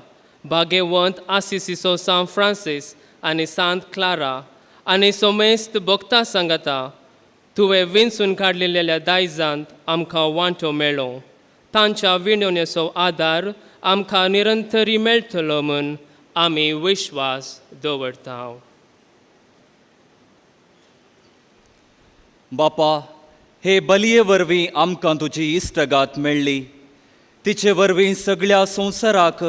भाग्यवंत आसिसिसो सांत फ्रांसीस आनी सांत क्लारा आनी सोमेस्त भक्ता सांगाता तुवें विंचून काडलेल्या दायजांत आमकां वांटो मेळो. तांच्या विणवणेचो आदार आमकां निरंतरी मेळटलो म्हूण आमी विश्वास दवरता. बापा, हे बलये वरवीं आमकां तुजी इश्टगात मेळ्ळी. तिचे वरवीं सगळ्या संवसाराक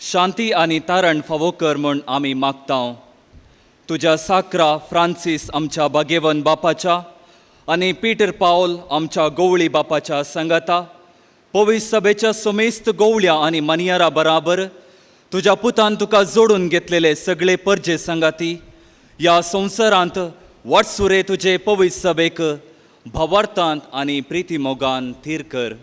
शांती आनी तारण फावो कर म्हूण आमी मागता. तुज्या साक्रा फ्रांसीस आमच्या भाग्यवंत बापाच्या आनी पीटर पावल आमच्या गोवळी बापाच्या सांगाता पवित्र सभेच्या समेस्त गोवळ्या आनी मानयारा बराबर तुज्या पुतान तुका जोडून घेतलेले सगळे परजे सांगाती ह्या संवसारांत वाटसुरे तुजे पवित्र सभेक भावार्थांत आनी प्रिती मोगान थीर कर.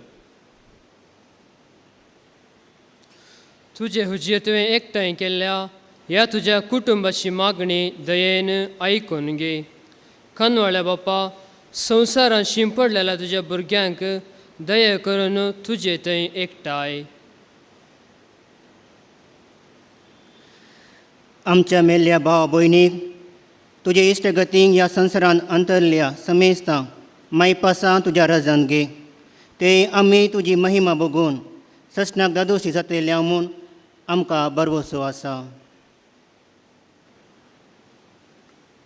तुजे हुजे तुवें एकठांय केल्ल्या ह्या तुज्या कुटुंबाची मागणी दयेन आयकून घे. खनवाळ्या बापा, संवसारांत शिंपडलेल्या तुज्या भुरग्यांक दया करून तुजे थंय एकठांय. आमच्या मेल्ल्या भाव भयणीक तुजे इश्टगतींक ह्या संवसारांत अंतरल्या समेस्तां मायपासां तुज्या रजान घे. ते आमी तुजी महिमा बघून ससनाक दादोशी जातल्या म्हूण आमकां भरवसो आसा.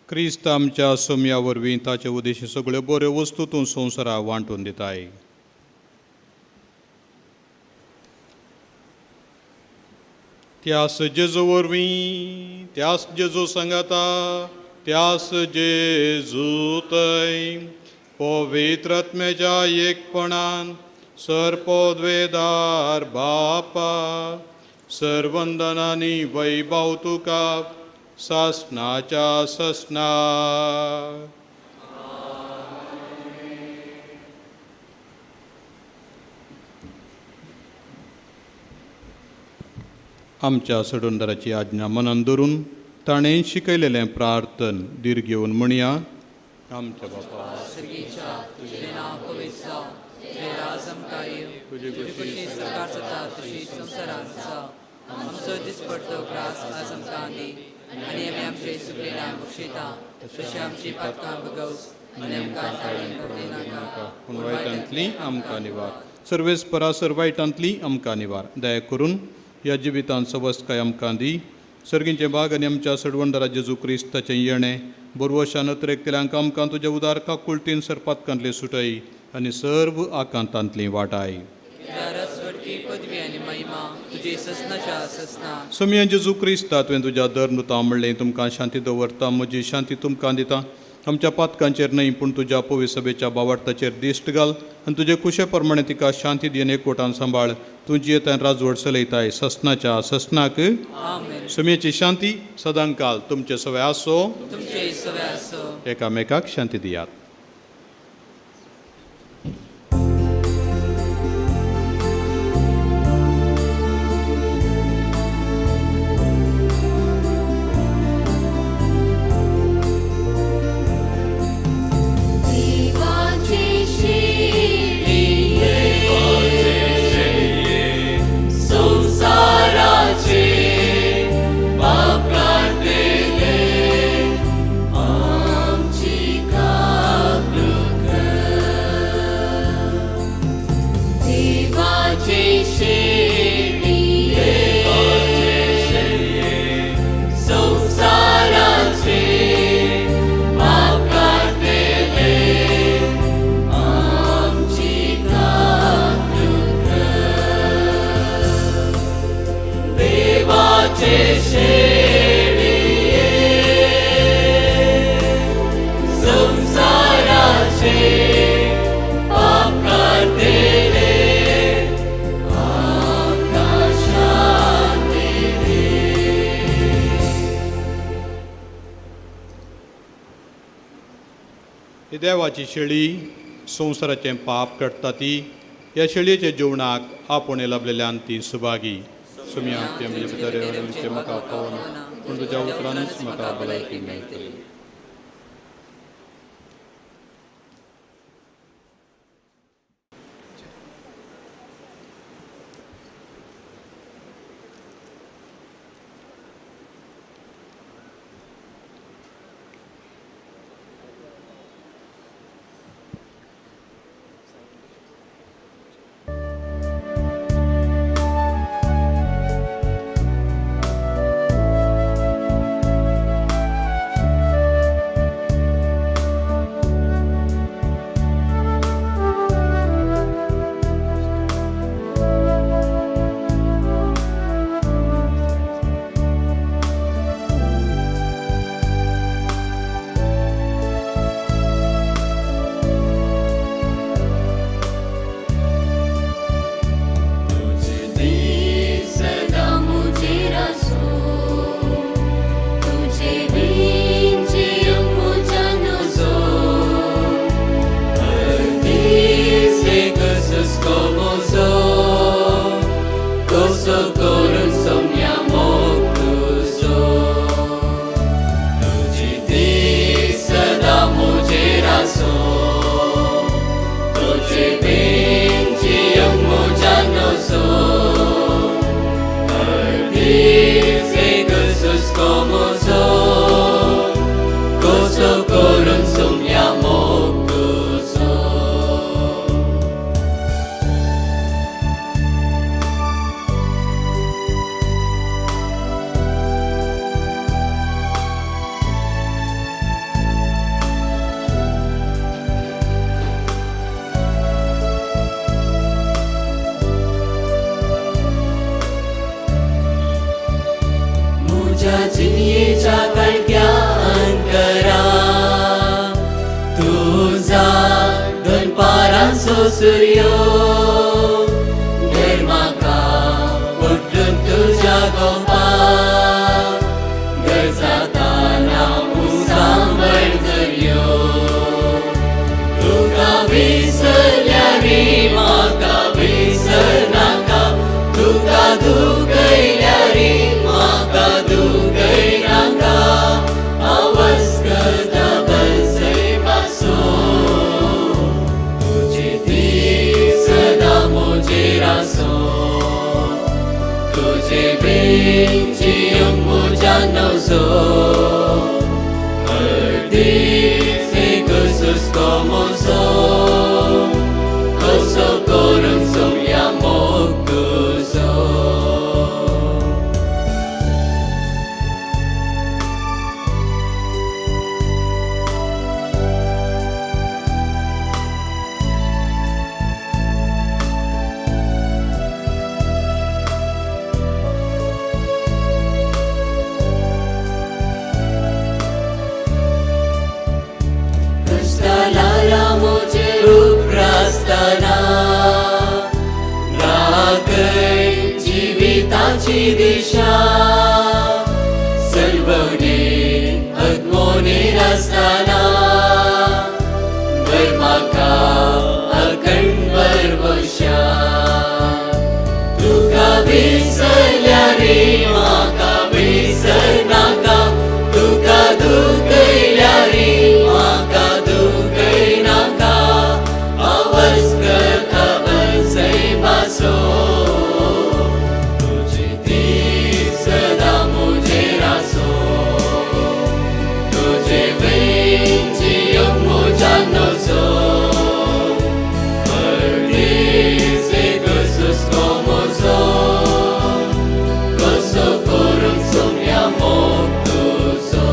क्रिस्त आमच्या सोम्या वरवीं ताचे उद्देशी सगळ्यो बऱ्यो वस्तू तूं संवसाराक वांटून दिताय. त्यास जेजू वरवीं, त्यास जेजू सांगाता त्यास जेजूतय पवित्र आत्म्याच्या एकपणान सर्पोद्वेदार बापा सर्वंदनानी वैभव तुका सासनाच्या ससना. आमच्या सडुंदराची आज्ञा मनान धरून ताणें शिकयलेलें प्रार्थन दीर्घ घेवन म्हणया. आमच्या बापा सर्गीच्या तुजें नांव पवित्र जावं, तुजें राज आमकां येवं, तुजी खुशी स्वर्गार जाता तशी संवसारांत जावं. आमचो दिसपडतो ग्रास आज आमकां दी आनी आमी आमचे सुकलेल्या बक्षिता तशें आमची पातकां भोगवस आनी आमकां ताळें पडूं नाका पूण वायटांतली आमकां निवार, सर्वेस परासर वायटांतली आमकां निवार. दया करून ह्या जिवितांत सवस्काय आमकां दी. सर्गींचे भाग आनी आमच्या सडवंडरा जेजू क्रिस्ताचें येणें बरवशा नत्रेकतल्यांक आमकां तुज्या उदार काकुळतीन सरपातकांतली सुटय आनी सर्व आकांतांतली वाटाय. पदवी आनी महिमा तुजी ससनाच्या ससना. सोमया जेजू क्रिस्ता तुवें तुज्या दर नुता म्हणलें तुमकां शांती दवरता, म्हजी शांती तुमकां दिता. आमच्या पातकांचेर न्हय पूण तुज्या पवित्र सभेच्या बावार्थाचेर दिश्ट घाल आनी तुजे कुशे प्रमाणे तिका शांती दिवन एकवटान सांबाळ. तूं जियेतान राजवट चलयताय ससनाच्या ससनाक. समेची शांती सदांकाल तुमचे सवे आसो. तुमचे सवे आसो. एकामेकाक शांती दियात. देवाची शेळी संवसाराचें पाप काडटा ती ह्या शेळयेच्या जेवणाक आपोवणें लाभलेल्यान ती सुभागी. सुमया ते म्हजे भितर म्हाका फावना पूण तुज्या उतरानूच म्हाका भलायकी मेळटली. मोगाचो सुर्यो धर म्हाका उठून तुज्या गोपाक गरजाताना उसांबळ दर्यो तुका विसरल्या रे म्हाका विसरनाका तुका दुखयल्या रे म्हाका दुखयनाका आवस्कता बसय तुजे दीस सदां म्हजेर आसूं तुजे बीन जियोंक म्हज्यान नजो हर दीस एक सुस्को म्हजो कसो करूंक सोमया मोग तुजो. कश्टालारा म्हजेर उप्रासतना दाखय जिविताची दिशा सलवणे अदमोनेर आसतना भर म्हाका अखंड भरवशा तुका विसरल्या रे म्हाका विसरनाका तुका दुखयल्या रे म्हाका दुखयनाका आवस्कता बसय भासो तुजे दीस सदां म्हजेर आसूं तुजे बीन जियोंक म्हज्यान नजो हर दीस एक सुस्को म्हजो कसो करूंक सोमया मोग तुजो.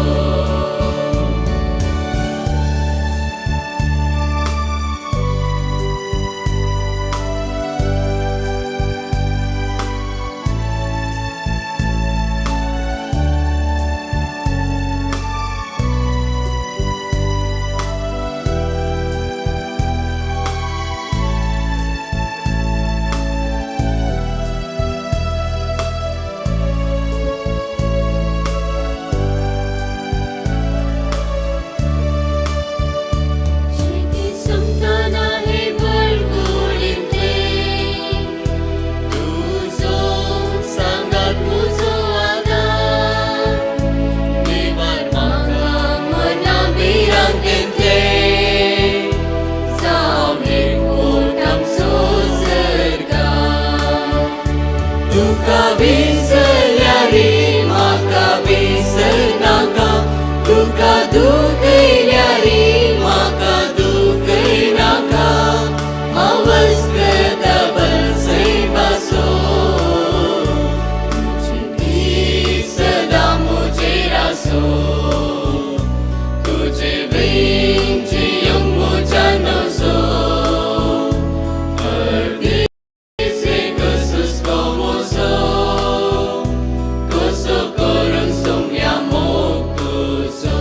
शेती संपतना हे बळगुडींतले तुजो सांगात म्हजो आदार देवान म्हाका मना भिरांतेंतले जावं एकवट आमचो सरकार तुका विसरल्या रे म्हाका विसरनाका तुका दुखयल्या रे म्हाका दुखयनाका आवस्कता बसय भासो तुजे दीस सदां म्हजेर आसूं तुजे बीन जियोंक म्हज्यान नजो हर दीस एक सुस्को म्हजो कसो करूंक सोमया मोग तुजो.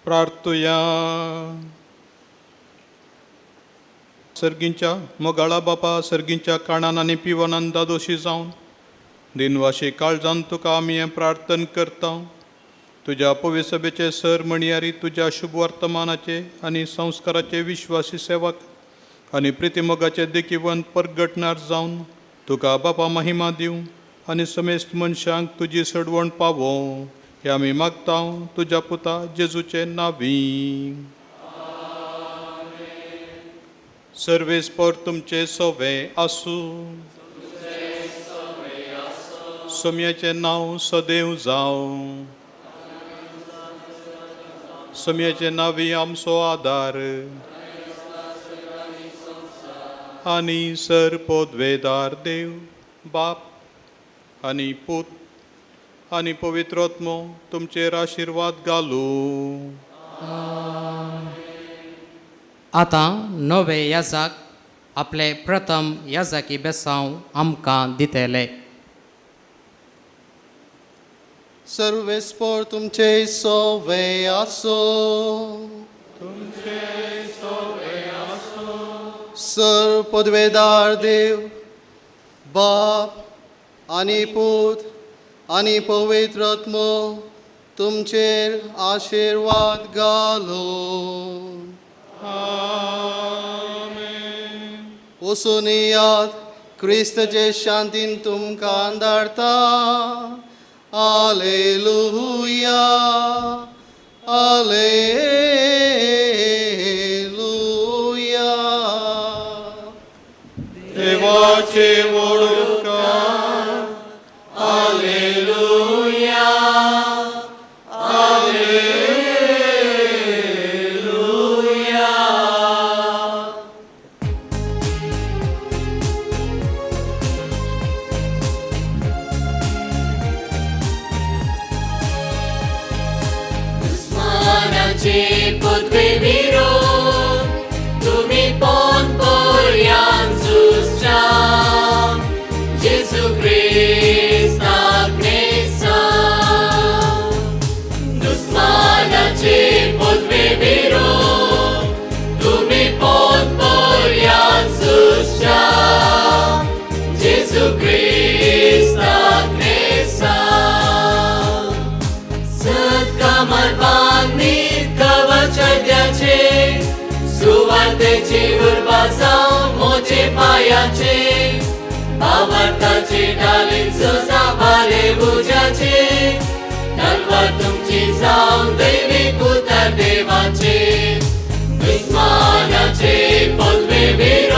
प्रार्थुया. सर्गींच्या मोगाळा बापा, सर्गींच्या काणान आनी पिवनान दादोशी जावन दिनवाशी काळजान तुका आमी हें प्रार्थन करता. तुज्या पविसभेचे सर म्हणयारी तुज्या शुभ वर्तमानाचे आनी संस्काराचे विश्वासी सेवक आनी प्रितीमोगाचे देखिवंत परगटणार जावन तुका बापा महिमा दिवं आनी समेस्त मनशांक तुजी सडवण पावों हे आमी मागता तुज्या पुता जेजूचे नावी. सर्वेस्पर तुमचे सोवे आसूं. सोम्याचें नांव सदैव जावं. सोम्याचें नांवी आमचो आदार आनी सर पोदवेदार देव बाप आनी पूत आनी पवित्र आत्मो तुमचेर आशिर्वाद घालूं. आतां नवे याजाक आपले प्रथम याजाकी बेसांव आमकां दितले. सर्वेस्पर तुमचे सोवे आसो. तुमचे सोवे आसो. सर पदवेदार देव बाप आनी पूत आनी पवित्र आत्मो तुमचेर आशिर्वाद घालो. वचून याद क्रिस्तचे शांतीन तुमकां धाडता. आलेलुया, आलेलुया. देवाचे वोडकार. आलेलुया, आलेलुया. दुस्मानाचे पदवे विरोध तुमी पोन पर्यान झुजच्या जेजू क्रिस्ताक नेसा. दुस्मानाचे पदवे विरोध तुमी पोन पर्यान झुजच्या जेजू क्रिस्ताक नेसा. सत्कामार बांदीत कवचद्याचे सुवार्तेची उर्बा जावं मोजे पायाचे भावार्थाचे ढालीन झुजा भाले उज्याचे तलवार तुमची जावं दैवीक उतर देवाचे. दुस्मानाचे पदवे विरोध